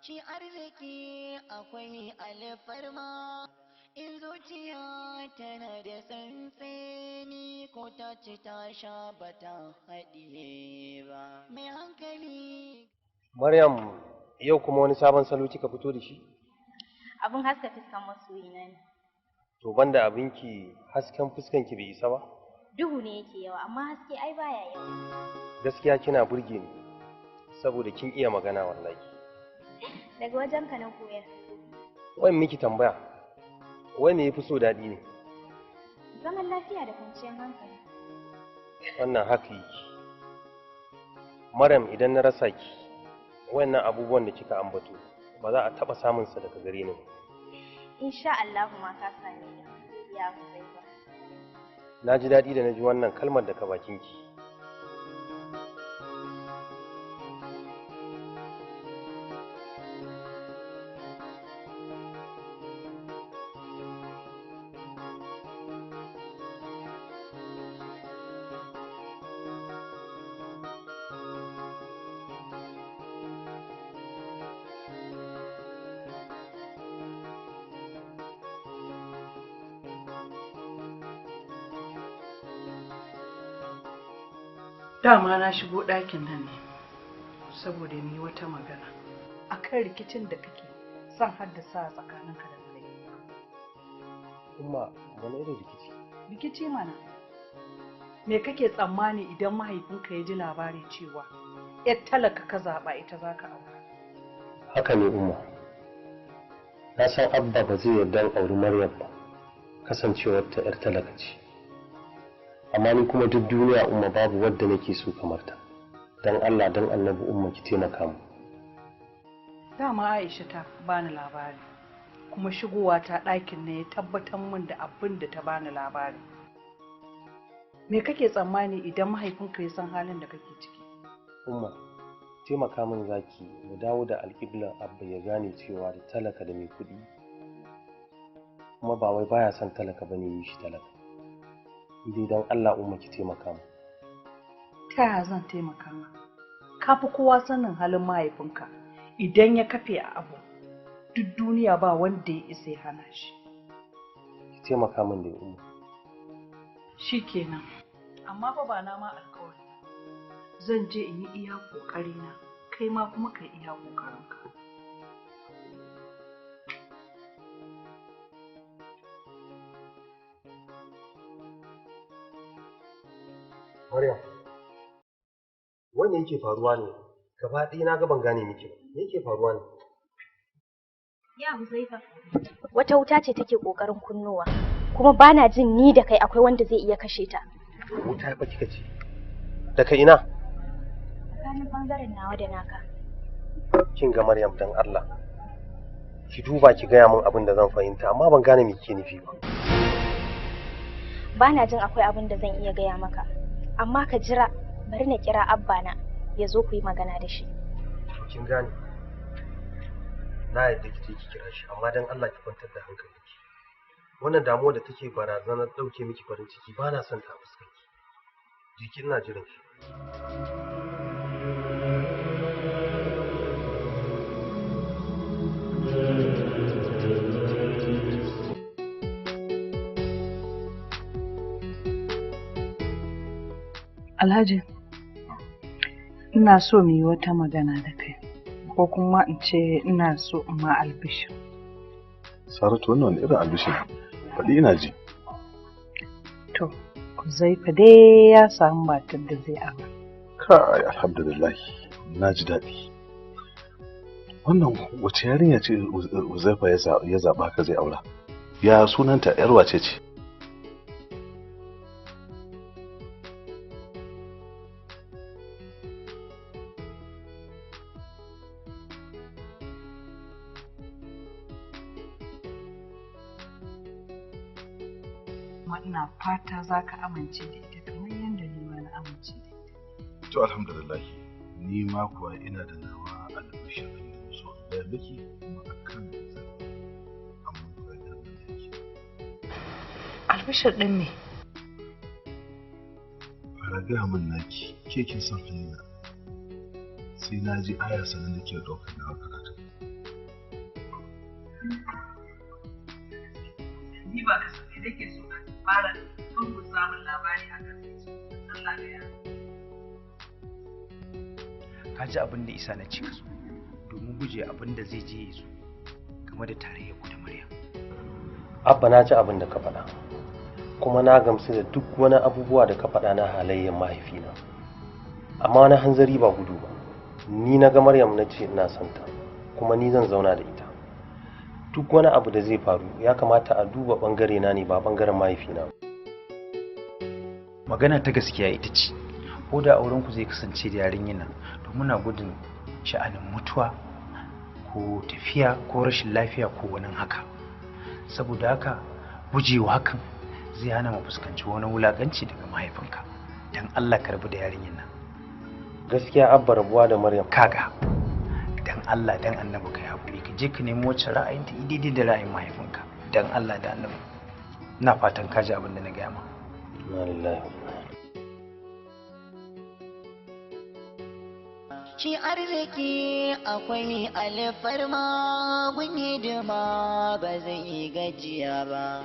Shi arziki akwai alfarma. In zuciya tana da tsantseni ko ta ci ta sha ba ta haɗiye ba. Mai hankali. Maryam, yau kuma wani sabon salo kika fito da shi? Abin haska fiskan masoyina ne. To banda abinki hasken fuskanki bai isa ba? Duhu ne yake yawa, amma haske ai baya yawa. Gaskiya kina burge ni saboda kin iya magana wallahi. Daga wajenka na koya. Wai miki tambaya. Wai me yafi so daɗi ne? Zaman lafiya da kwanciyar hankali. Wannan haka yake. Maryam, idan na rasa ki, wannan abubuwan da kika ambato ba za a taɓa samun sa daga gare ni ba. Insha Allahu ma ka same ni. Ya Huzaifa. Na ji daɗi da na ji wannan kalmar daga bakinki. Dama na shigo ɗakin nan ne saboda mu yi wata magana akan rikicin da kake son haddasa a tsakaninka da Maryam. Umma, wani irin rikici? Rikici mana. Me kake tsammani idan mahaifinka ya ji labari cewa 'yar talaka ka zaɓa ita za ka aura? Haka ne Umma. Na san Abba ba zai yarda in auri Maryam ba, kasancewar ta 'yar talaka ce. Amma ni kuma duk duniya Umma babu wadda nake so kamar ta. Dan Allah dan Annabi Umma ki taimaka mu. Dama Aisha ta bani labari, kuma shigowa ta ɗakin ne ya tabbatar min da abin da ta bani labari. Me kake tsammani idan mahaifinka ya san halin da kake ciki? Umma, taimaka min zaki mu dawo da alƙiblar Abba ya gane cewa da talaka da mai kuɗi kuma ba wai baya son talaka bane yi shi talaka. Dai dan Allah Umma ki taimaka mu. Ta yaya zan taimaka ma? Ka fi kowa sanin halin mahaifinka. Idan ya kafe a abu, duk duniya ba wanda ya isa ya hana shi. Ki taimaka min da Umma. Shi kenan. Amma fa ba na ma alƙawari. Zan je in yi iya ƙoƙarina, kai ma kuma ka yi iya ƙoƙarinka. Maryam, wanda yake faruwa ne? Gaba ɗaya na ga ban gane miki ba. Me yake faruwa ne? Ya Huzaifa, wata wuta ce take ƙoƙarin kunnowa, kuma bana jin ni da kai akwai wanda zai iya kashe ta. Wuta fa kika ce. Daga ina? Tsakanin bangaren nawa da naka. Kin ga Maryam dan Allah. Ki duba ki gaya min abin da zan fahimta amma ban gane me kike nufi ba. Bana jin akwai abin da zan iya gaya maka, amma ka jira bari na kira abba na ya zo ku yi magana da shi. To kin gane. Na yadda ki je ki kira shi amma dan Allah ki kwantar da hankalinki. Wannan damuwa da take barazanar ɗauke miki farin ciki ba na son ta a fuskarki. Jiki ina jiran ki. Alhaji, ina so mu yi wata magana da kai, ko kuma in ce ina so in ma albishir. Saratu wannan wani irin albishir? Faɗi ina ji. To, Huzaifa dai ya samu matar da zai aura. Kai alhamdulillah na ji daɗi. Wannan wace yarinya ce Huzaifa ya zaɓa ka zai aura? Ya sunanta ‘yar wace ce? Kuma ina fata za ka amince da ita kamar yadda ni ma na amince da ita. To alhamdulillah ni ma kuwa ina da nawa albishir ɗin da so in gaya miki kuma akan zaɓi amma ba da yake. Albishir ɗin me? Fara gaya min naki ke kin san halina sai na ji aya sannan nake ɗaukar nawa karatu. Ni ba kasafai nake so ka fara dungun samun labari a kan Allah da ya. Ka ji abin da isa na ce ka zo domin guje abin da zai je ya zo game da tarayyar ku da Maryam. Abba na ji abin da ka faɗa. Kuma na gamsu da duk wani abubuwa da ka faɗa na halayyar mahaifina. Amma wani hanzari ba gudu ba. Ni na ga Maryam na ce ina son ta, kuma ni zan zauna da ita. Duk wani abu da zai faru ya kamata a duba bangare na ne ba bangaren mahaifina ba. Magana ta gaskiya ita ce ko da auren ku zai kasance da yarinyar nan to muna gudun sha'anin mutuwa ko tafiya ko rashin lafiya ko wani haka. Saboda haka gujewa hakan zai hana mu fuskanci wani wulakanci daga mahaifinka. Dan Allah ka rabu da yarinyar nan. Gaskiya Abba rabuwa da Maryam. Kaga dan Allah dan Annabi ka yi hakuri ka je ka nemi wacce ra'ayinta daidai da ra'ayin mahaifinka. Dan Allah da Annabi. Ina fatan ka ji abin da na gaya ma. Inna lillahi wa inna Shi arziki akwai alfarma gun hidima ba zai gajiya ba.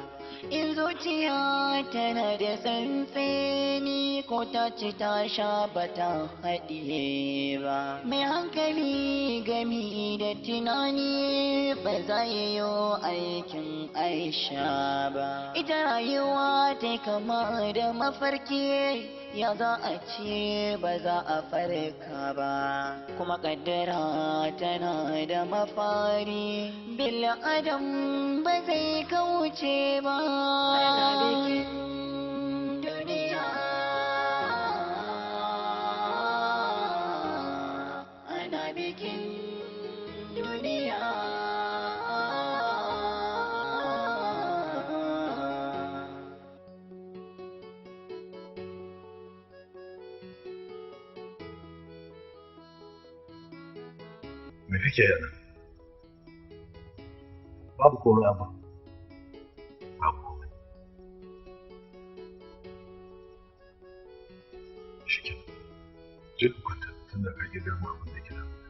In zuciya tana da tsantseni ko ta ci ta sha ba ta haɗiye ba. Mai hankali gami da tunani ba za ya yi aikin Aisha ba. Ita rayuwa ta kama da mafarki, ya za a ce ba za a farka ba. Kuma kaddara tana da mafari, bil adam ba zai kauce ba. Ana bikin duniya, ana bikin duniya. Me kake yi nan? Babu komai, Abba. Babu komai. Shikenan. Je ka kwanta tunda ka ƙi gaya min abin da ke damunka.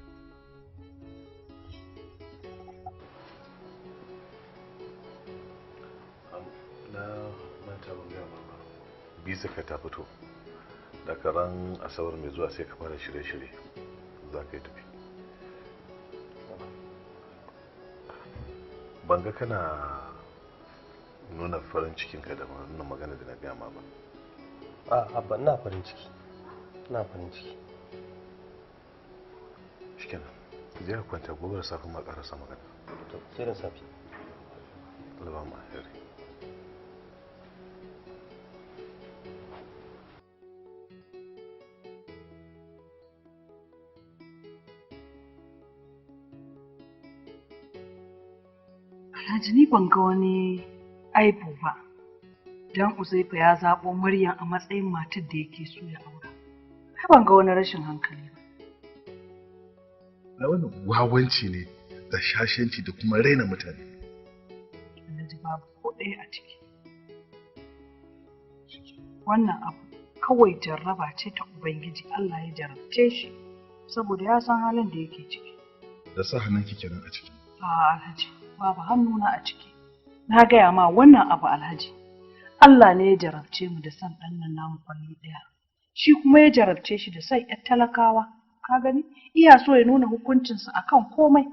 Na manta ban gaya ma ba. Bisa ka ta fito. Daga ran Asabar mai zuwa sai ka fara shirye-shirye. Za ka yi tafi. Ban ga kana nuna farin cikinka da wannan magana da na gaya ma ba. A Abba, ina farin ciki. Ina farin ciki. Shikenan. Je ka kwanta, gobe da safe ma ƙarasa magana. To, sai da safe. Allah ba mu alheri. Alhaji, ni ban ga wani aibu ba. Don Uzaifa ya zaɓo Maryam a matsayin matar da yake so ya aura. Ai ban ga wani rashin hankali ba. Ai wannan wawanci ne da shashanci da kuma raina mutane. Alhaji, babu ko ɗaya a ciki. Wannan abu kawai jarraba ce ta Ubangiji, Allah ya jarabce shi saboda ya san halin da yake ciki. Da sa hannunki kenan a ciki. A'a Alhaji, babu hannuna a ciki. Na gaya ma wannan abu, Alhaji. Allah ne ya jarabce mu da son ɗan nan namu kwalli ɗaya. Shi kuma ya jarabce shi da son ‘yar talakawa. Ka gani? Iya so ya nuna hukuncinsa akan komai.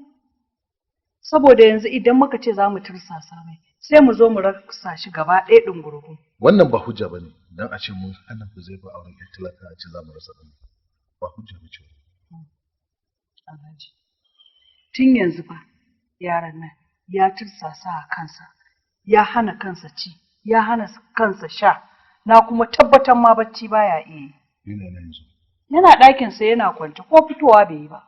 Saboda yanzu idan muka ce za mu tursasa mai, sai mu zo mu rasa shi gaba ɗaya ɗungurungun. Wannan ba hujja bane dan a ce mun hana ku zai ba auren ƴar talaka a ce za mu rasa ɗan. Ba hujja ba ce. Alhaji, tun yanzu fa yaron nan ya tursasa a kansa, ya hana kansa ci, ya hana kansa sha, na kuma tabbatar ma bacci baya iya yi. Yana nan yanzu. Yana ɗakinsa yana kwance, ko fitowa bai yi ba.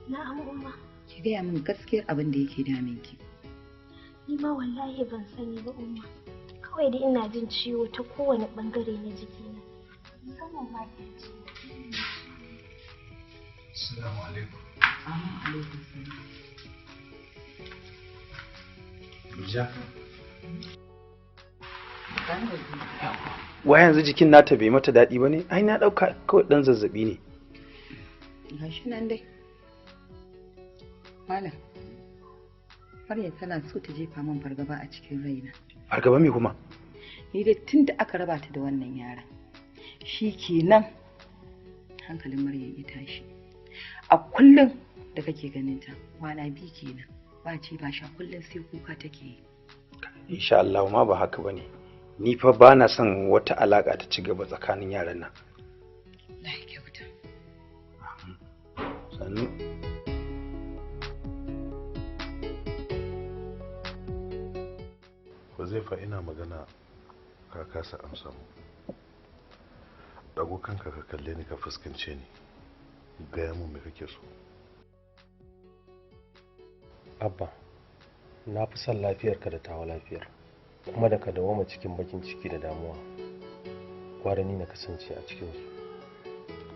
Na'am, Umma. Ki gaya min gaskiyar abin da yake damin ki. Ni ma wallahi ban sani ba, Umma. Kawai dai ina jin ciwo ta kowane bangare na jikina. Musamman ma kirji. Assalamu alaikum. Amin, alaikum salam. Bija. Wa yanzu jikin nata bai mata daɗi ba ne? Ai na ɗauka kawai ɗan zazzaɓi ne. Gashi nan dai. Malam, Maryam tana so ta jefa min fargaba a cikin raina. Fargaba me kuma? Ni dai tun da aka raba ta da wannan yaran, shi kenan hankalin Maryam ya tashi. A kullum da kake ganin ta, kwana biyu kenan, ba ci ba sha, kullum sai kuka take yi. Insha Allah ma ba haka bane. Ni fa ba na son wata alaka ta ci gaba tsakanin yaran nan. Allah ya kyauta. Sannu. Huzaifa, ina magana ka kasa amsa mu. Dago kanka ka kalle ni, ka fuskance ni. Gaya mun me kake so. Abba, na fi son lafiyarka da tawa lafiyar, kuma da ka dawoma cikin bakin ciki da damuwa, gwara ni na kasance a cikinsu.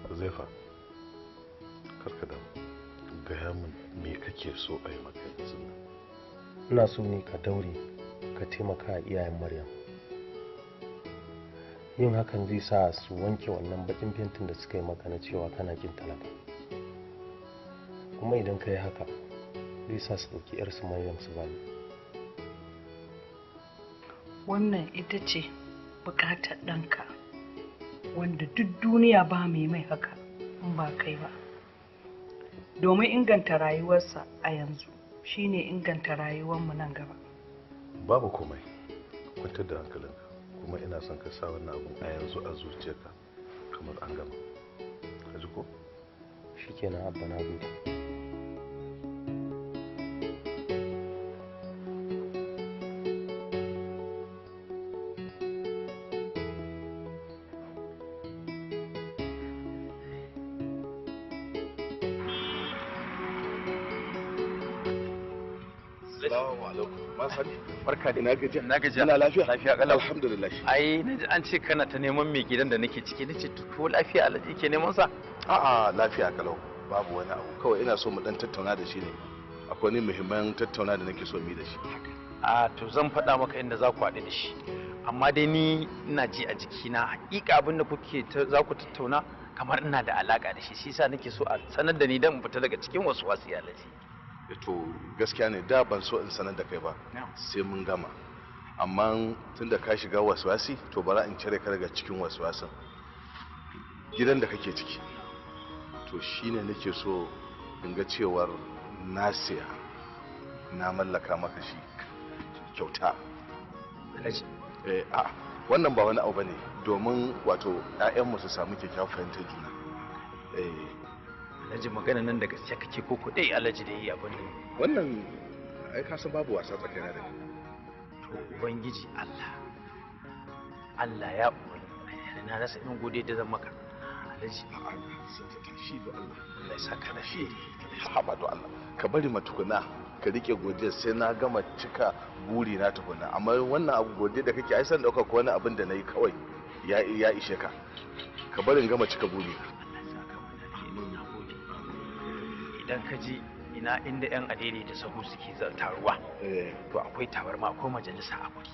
Huzaifa, kar ka damu. Gaya mun me kake so a yi maka yanzu nan. Ina so ne ka daure ka taimaka a iyayen Maryam. Yin hakan zai sa su wanke wannan bakin fentin da suka yi maka na cewa kana kin talaka. Kuma idan ka yi haka zai sa su ɗauki 'yarsu Maryam su bani. Wannan ita ce bukatar ɗanka, wanda duk duniya ba mai mai haka in ba kai ba. Domin inganta rayuwarsa a yanzu shine inganta rayuwarmu nan gaba. Babu komai, kwantar da hankalinka, kuma ina son ka sa wannan abun a yanzu a zuciyarka kamar an gama. Ka ji ko? Shikenan Abba, na gode. Assalamu alaikum. Masani. Barka da ina gajiya. Na gajiya. Ina lafiya? Lafiya kalau. Alhamdulillah. Ai naji an ce kana ta neman mai gidan da nake ciki, nace to ko lafiya Alhaji yake neman sa? A'a, lafiya kalau. Babu wani abu. Kawai ina so mu dan tattauna da shi ne. Akwai wani muhimman tattauna da nake so mu yi da shi. A to zan faɗa maka inda za ku haɗu da shi. Amma dai ni ina ji a jikina hakika abin da kuke za ku tattauna kamar ina da alaka da shi, shi yasa nake so a sanar da ni dan in fita daga cikin wasu wasu Alhaji. To gaskiya ne, da ban so in sanar da kai ba sai mun gama, amma tunda ka shiga waswasi to bara in cire ka daga cikin waswasin. Gidan da kake ciki to shine nake so in ga cewar na siya, na mallaka maka shi kyauta. Eh, a wannan ba wani abu bane, domin wato 'ya'yanmu su samu kyakkyawar fahimtar juna. Eh Alhaji, magana nan da gaske kake ko ko dai Alhaji da yi abin nan? Wannan ai ka san babu wasa tsakanina da kai. To Ubangiji Allah, Allah ya ubangiji, na rasa irin godiya da zan maka Alhaji. A'a, shi da Allah. Allah ya saka da shi. Haba do Allah, ka bari matukuna ka rike godiyar sai na gama cika buri na tukuna. Amma wannan abu godiya da kake ai san dauka ko wani abin da nayi kawai ya ya ishe ka. Ka bari in gama cika buri na. Idan ka ji ina inda yan adere da sahu suke taruwa, to akwai tabarma, akwai majalisa a guri,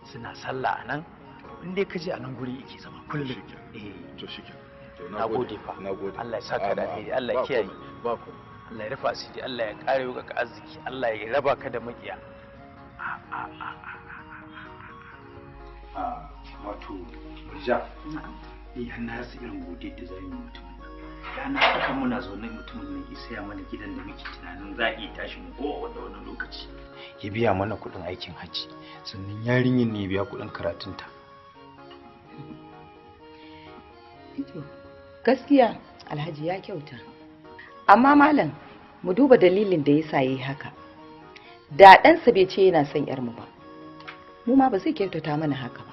suna sallah a nan. To in dai ka je a nan guri yake zama kullum. Eh to shikenan. To na gode fa. Nagode. Allah ya saka da alheri, Allah ya kiyaye. Ba komai. Allah ya rufa asiri, Allah ya kare ka arziki, Allah ya raba ka da makiya. Wato Murja, ni har na rasa irin godiyar da za mu yi mutumin nan. Rana haka muna zaune mutumin nan ya saya mana gidan da muke tunanin za a iya tashi mu ko da wani lokaci. Ya biya mana kuɗin aikin hajji, sannan yarinyar ne ya biya kuɗin karatunta. To, gaskiya Alhaji ya kyauta. Amma malam, mu duba dalilin da yasa yayi haka. Da ɗansa bai ce yana son 'yarmu ba, mu ma ba zai kyautata mana haka ba.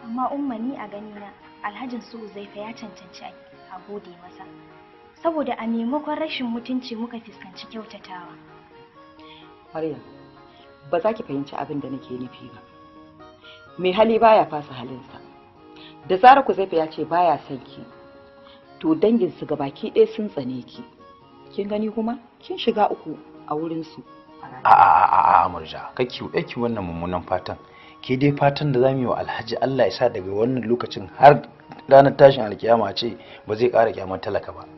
Amma Umma, ni a ganina Alhajin su Uzaifa ya cancanci a gode masa. Saboda a maimakon rashin mutunci muka fuskanci kyautatawa. Maryam, ba za ki fahimci abin da nake nufi ba. Mai hali baya fasa halinsa. Da zarar Kuzaifa ya ce baya son ki, to danginsu gabaki ɗaya sun tsane ki. Kin gani kuma kin shiga uku a wurinsu. A a a a Murja, kake ɗauki wannan mummunan fatan. Ke dai fatan da zamu yi wa Alhaji, Allah ya sa daga wannan lokacin har ranar tashin alkiyama ce ba zai ƙara kyamar talaka ba.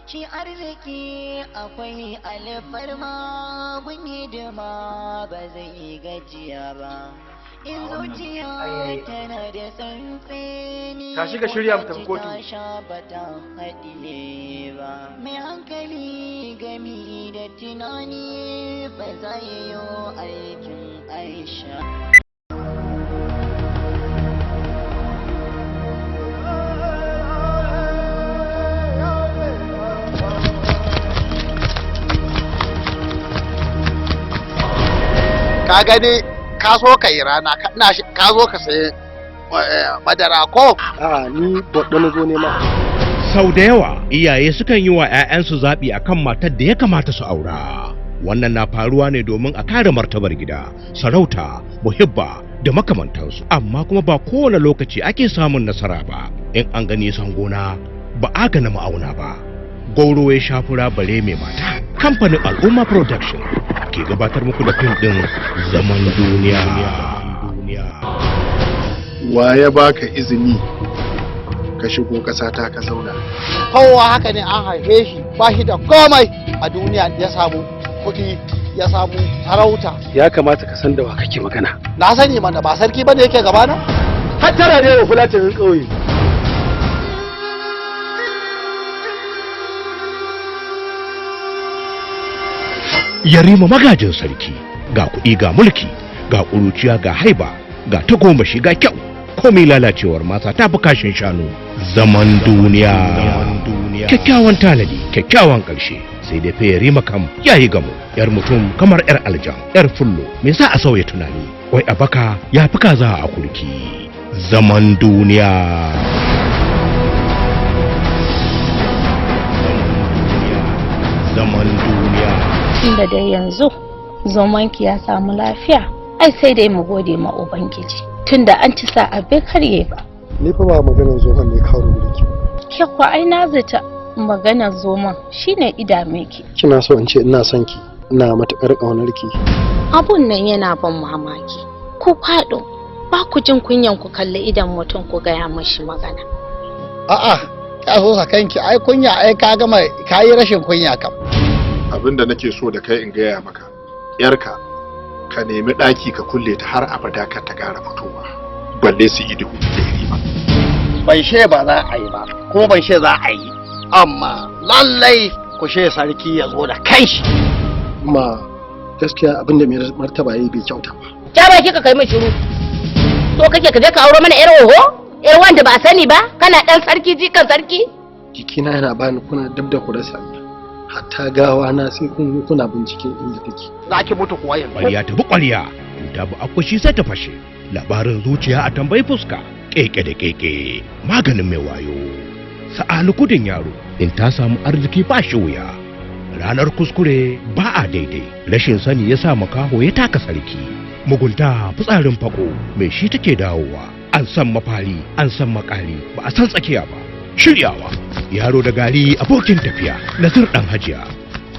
Shi arziki akwai alfarma gun hidima ba zai gajiya ba. In zuciya tana da tsantseni Tashi ka shirya mu tafi kotu. ta sha ba ta haɗiye ba. Mai hankali gami da tunani ba za ya yi aikin Aisha. Ka gani, ka so ka yi rana ka zo ka sayi madara ko? A ni baɗo na zo nema. Sau da yawa iyaye sukan yi wa 'ya'yansu zaɓi akan matar da ya kamata su aura. Wannan na faruwa ne domin a kare martabar gida, sarauta, muhibba da makamantansu. Amma kuma ba kowane lokaci ake samun nasara ba. In an gani san gona, ba a gana ma'auna ba. Gwauro ya shafura bare mai mata. Kamfanin Al'umma Production ke gabatar muku da fim ɗin Zaman Duniya. Wa ya baka izini ka shigo ƙasa ta ka zauna? Kowa haka ne an haife shi ba shi da komai a duniya, ya samu kuɗi, ya samu sarauta. Ya kamata ka san da wa kake magana. Na sani mana, ba sarki bane yake gabana. Hattara ne wa fulatinin ƙauye. Yarima magajin sarki, ga kuɗi, ga mulki, ga ƙuruciya, ga haiba, ga tagomashi, ga kyau. Komai lalacewar mata ta fi kashin shanu. Zaman duniya. Kyakkyawan tanadi, kyakkyawan ƙarshe. Sai dai fa Yarima kam ya yi gamo. Yar mutum kamar yar aljan, yar fullo. Me sa a sauya tunani? Wai a baka ya fi kaza a kurki. Zaman duniya. Zaman duniya. Tunda dai yanzu zomanki ya samu lafiya, ai sai dai mu gode ma Ubangiji. Tunda an ci sa'a bai karye ba. Ni fa ba maganar zoman ne kawo da ki. Ke kuwa ai na zata maganar zoman shine idame ki. Kina so in ce ina son ki, ina matuƙar ƙaunar ki. Abun nan yana ban mamaki. Ku faɗo ba ku jin kunyan ku kalli idan mutum ku gaya mashi magana. A'a, ka so sa kanki ai kunya, ai ka gama ka yi rashin kunya kam. Abin da nake so da kai in gaya maka, yarka ka nemi ɗaki ka kulle ta har abada kar ta ƙara fitowa, balle su ido da Yarima. Ban she ba za a yi ba, ko ban she za a yi, amma lallai ku she sarki ya zo da kanshi. Ma gaskiya abin da mai martaba yayi bai kyauta ba. Ja baki ka kai min shiru. So kake ka je ka auro mana yar oho? Yar wanda ba a sani ba? Kana dan sarki jikan sarki? Jikina yana bani kuna dab da ku rasa ni. Hatta gawa na sai kun zo kuna binciken inda take. Za ki mutu kuwa yanzu. Ƙwarya ta bi ƙwarya, ta bi akwashi sai ta fashe. Labarin zuciya a tambayi fuska, keke da keke, maganin mai wayo. Sa'alu kudin yaro, in ta samu arziki ba shi wuya. Ranar kuskure ba a daidai, rashin sani ya sa makaho ya taka sarki. Mugunta fitsarin fako, mai shi take dawowa. An san mafari, an san makari, ba a san tsakiya ba. Shiryawa, yaro da gari abokin tafiya, Nazir ɗan Hajiya.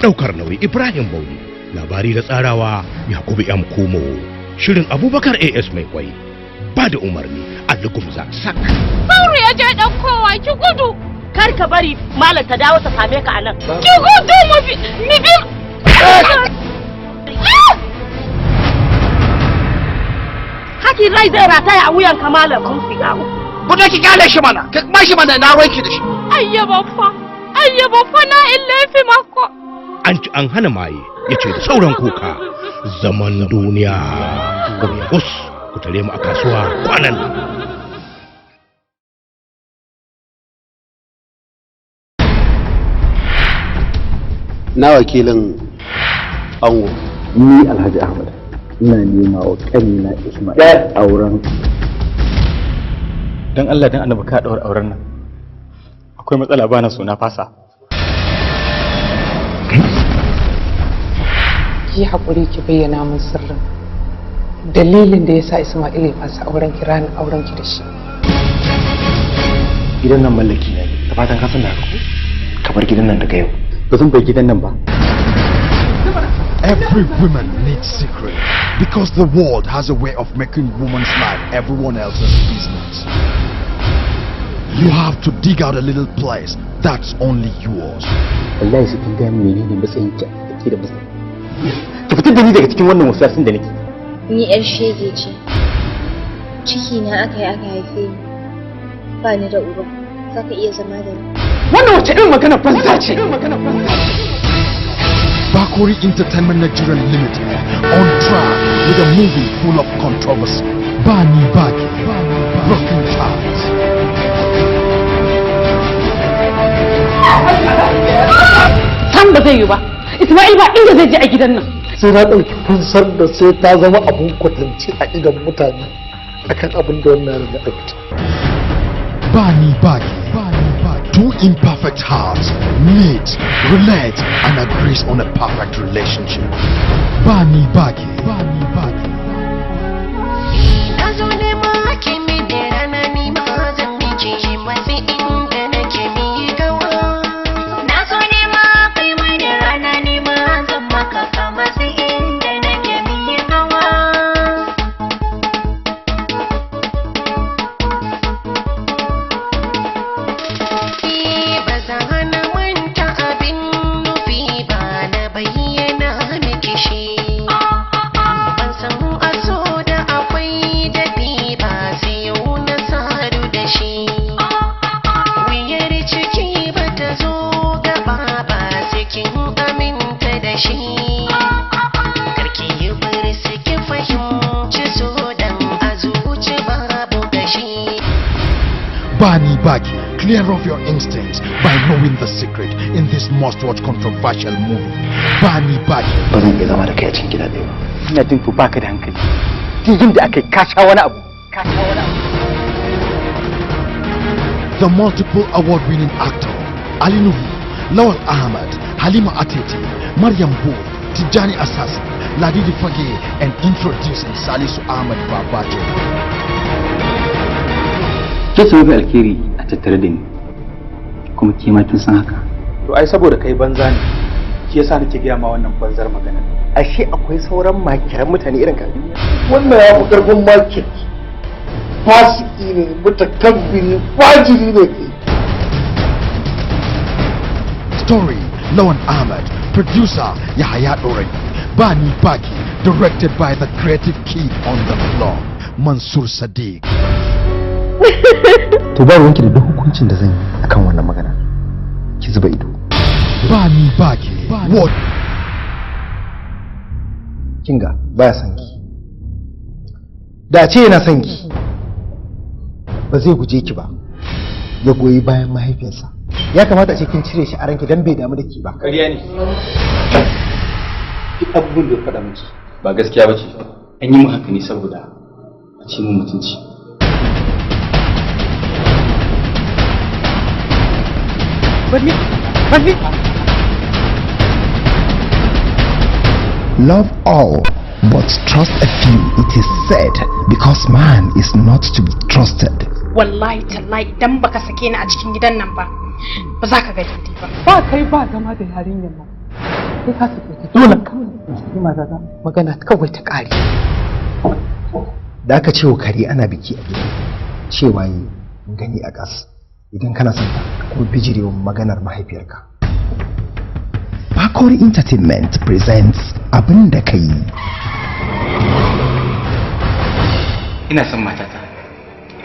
Ɗaukar nauyi Ibrahim Bauni, labari da tsarawa Yakubu M. Kumo. Shirin Abubakar AS Mai Kwai, ba da umarni Ali Gumza Sak. Sauro ya je ɗaukowa, ki gudu. Kar ka bari malam ta dawo ta same ka anan. Ki gudu mu bi mu bi. Hakin rai zai rataya a wuyan ka malam mun shiga uku. Ku da ki kyale shi mana, ki ba shi mana, na wanki da shi. Ayya baffa, ayya baffa na in laifi mako. An ci an hana maye, ya ce da sauran kuka. Zaman duniya. Kus, ku tare mu a kasuwa kwanan nan. Na wakilin ango. Ni Alhaji Ahmad ina nema wa ƙanina Ismail auren. Dan Allah dan Annabi ka daura auren nan. Akwai matsala, bana so, na fasa. Ki haƙuri ki bayyana min sirrin dalilin da yasa Ismail ya fasa auren ki ranar auren ki da shi. Gidan nan mallaki na ne, da fatan ka san da haka ko? Ka bar gidan nan daga yau. Ba zan bar gidan nan ba. Every woman needs secret because the world has a way of making woman's life everyone else's business. You have to dig out a little place that's only yours. Wallahi sai kin gaya min menene matsayin ki a ke da matsayin. Ki fitar da ni daga cikin wannan wasasin da nake. Ni yar shege ce. Ciki na aka yi aka haife ni. Ba ni da uba. Za ka iya zama da ni. Wannan wace irin magana banza ce? Bakori Entertainment Nigeria Limited on track with a movie full of controversy. Bani Baki, Broken Ties. San ba zai yi ba. Ismail ba inda zai je a gidan nan. Sai na ɗauki fansar da sai ta zama abun kwatance a idon mutane akan abin da wannan yaron ya aikata. Bani Baki. Two imperfect hearts meet, relate, and agrees on a perfect relationship. Bani Baki. Bani Baki. Na zo nema ki mini rana, ni ma zan miki matsi inda nake mi gawa. Na zo ne Bani Baki, clear off your instincts by knowing the secret in this must-watch controversial movie. Bani Baki. Ba zan iya zama da kai a cikin gida ɗaya ba. Ina jin to baka da hankali. Duk da aka yi ka sha wani abu. Ka sha wani abu. The multiple award-winning actor Ali Nuhu, Lawal Ahmad, Halima Atete, Mariam Bo, Tijani Assassin, Ladidi Fage, and introducing Salisu Ahmad Babajo. Ke ce mafi alkhairi a tattare da ni, kuma ke ma kin san haka. To ai saboda kai banza ne, shi yasa nake gaya ma wannan banzar magana. Ashe akwai sauran makiran mutane irin ka. Wannan ya fi karfin makir. Fasiki ne, mutakabbiri, fajiri ne kai. Story Lawan Ahmad, producer Yahaya Dorai, Bani Baki, directed by the creative kid on the floor, Mansur Sadiq. To ba ruwanki da duk hukuncin da zan yi akan wannan magana. Ki zuba ido. Bani Baki, what? Kinga baya son ki. Da ce yana son ki, ba zai guje ki ba. Ya goyi bayan mahaifiyarsa. Ya kamata a ce kin cire shi a ranki dan bai damu da ki ba. Ƙarya ne. Duk abubuwan da ya faɗa miki ba gaskiya ba ce. An yi mu haka ne saboda a ci mu mutunci. Bani, bani. Love all, but trust a few, it is said, because man is not to be trusted. Wallahi tallahi, idan baka sake ni a cikin gidan nan ba, ba za ka ga daidai ba. Ba kai ba zama da yarinyar nan, sai ka sake ta dole ka saki matata, magana kawai ta kare. Da aka ce wa kare ana biki a gida, cewa yi gani a ƙas. Idan kana son ta, ko bijirewa maganar mahaifiyarka. Bakori Entertainment presents Abin da Ka Yi. Ina son matata,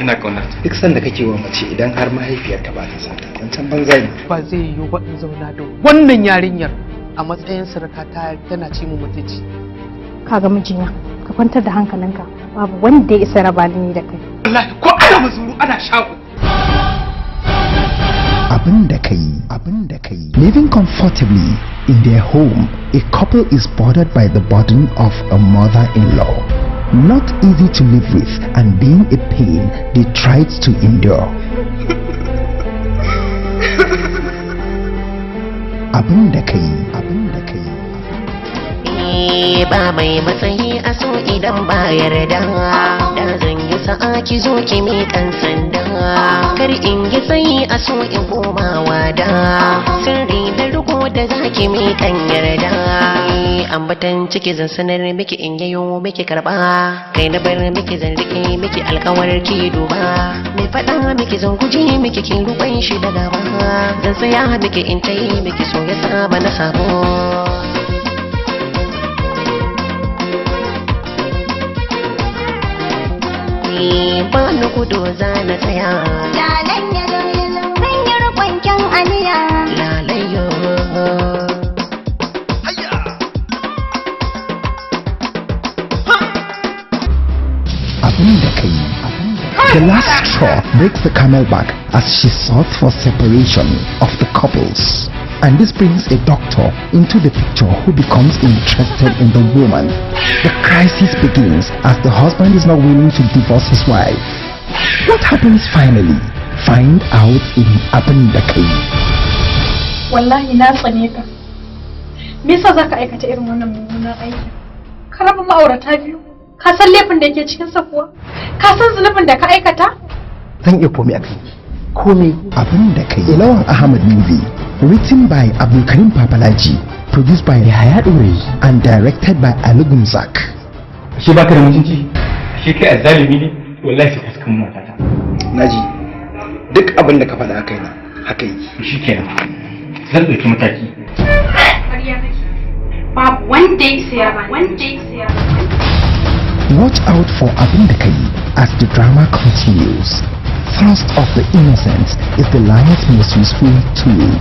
ina ƙaunar ta. Duk sanda kake wa mace, idan har mahaifiyarka ba ta son ta, zancen banza ne. Ba zai yiwu ba in zauna da wannan yarinyar a matsayin surukata tana ci mu mutunci. Kaga mijina, ka kwantar da hankalinka, babu wanda ya isa raba ni da kai. Wallahi ko ana mazuru ana shago. Abin da Ka Yi, Abin da Ka Yi. Living comfortably in their home, a couple is bothered by the burden of a mother-in-law. Not easy to live with and being a pain they tried to endure. Abin da Ka Yi, Abin da Ka Yi. Ba mai matsayi a so idan ba yarda. Da zan yi sa'a ki zo ki miƙan sanda, kar in yi tsayi a so in komawa da sirri da riko da za ki miƙan yarda. Ambatan ciki zan sanar miki, in yayo miki karba, kai na bar miki, zan rike miki alkawar ki duba mai faɗa miki, zan guji miki kin rukun shi da gaba, zan saya miki in tayi miki so ya saba na sabo. Ba ni gudu, za na tsaya. Lalan ya zo, zan yi rukun kyan aniya. Lalayo. Abin da Ka Yi. The last straw breaks the camel back as she sought for separation of the couples. And this brings a doctor into the picture who becomes interested in the woman. The crisis begins as the husband is not willing to divorce his wife. What happens finally? Find out in Abin da Ka Yi. Wallahi na tsane ka. Me yasa zaka aikata irin wannan mummunan aikin? Ka raba ma'aurata biyu. Ka san laifin da yake cikin sa kuwa? Ka san zunubin da ka aikata? Zan iya komai akan ki. Komai. Abin da Ka Yi. Lawan Ahmad movie. Written by Abdulkarim Papalaji. Produced by Yahaya Dore and directed by Ali Gumzak. Ashe baka da mutunci, ashe kai azzalimi ne, wallahi sai ka saka mun matata. Naji duk abin da ka faɗa a kaina haka yi. Shikenan, zan ɗauki mataki. Ƙarya kake. Babu wanda ya isa ya raba ni. Wanda ya isa ya raba ni. Watch out for Abin da Ka Yi as the drama continues. Thrust of the Innocent is the lion's most useful tool.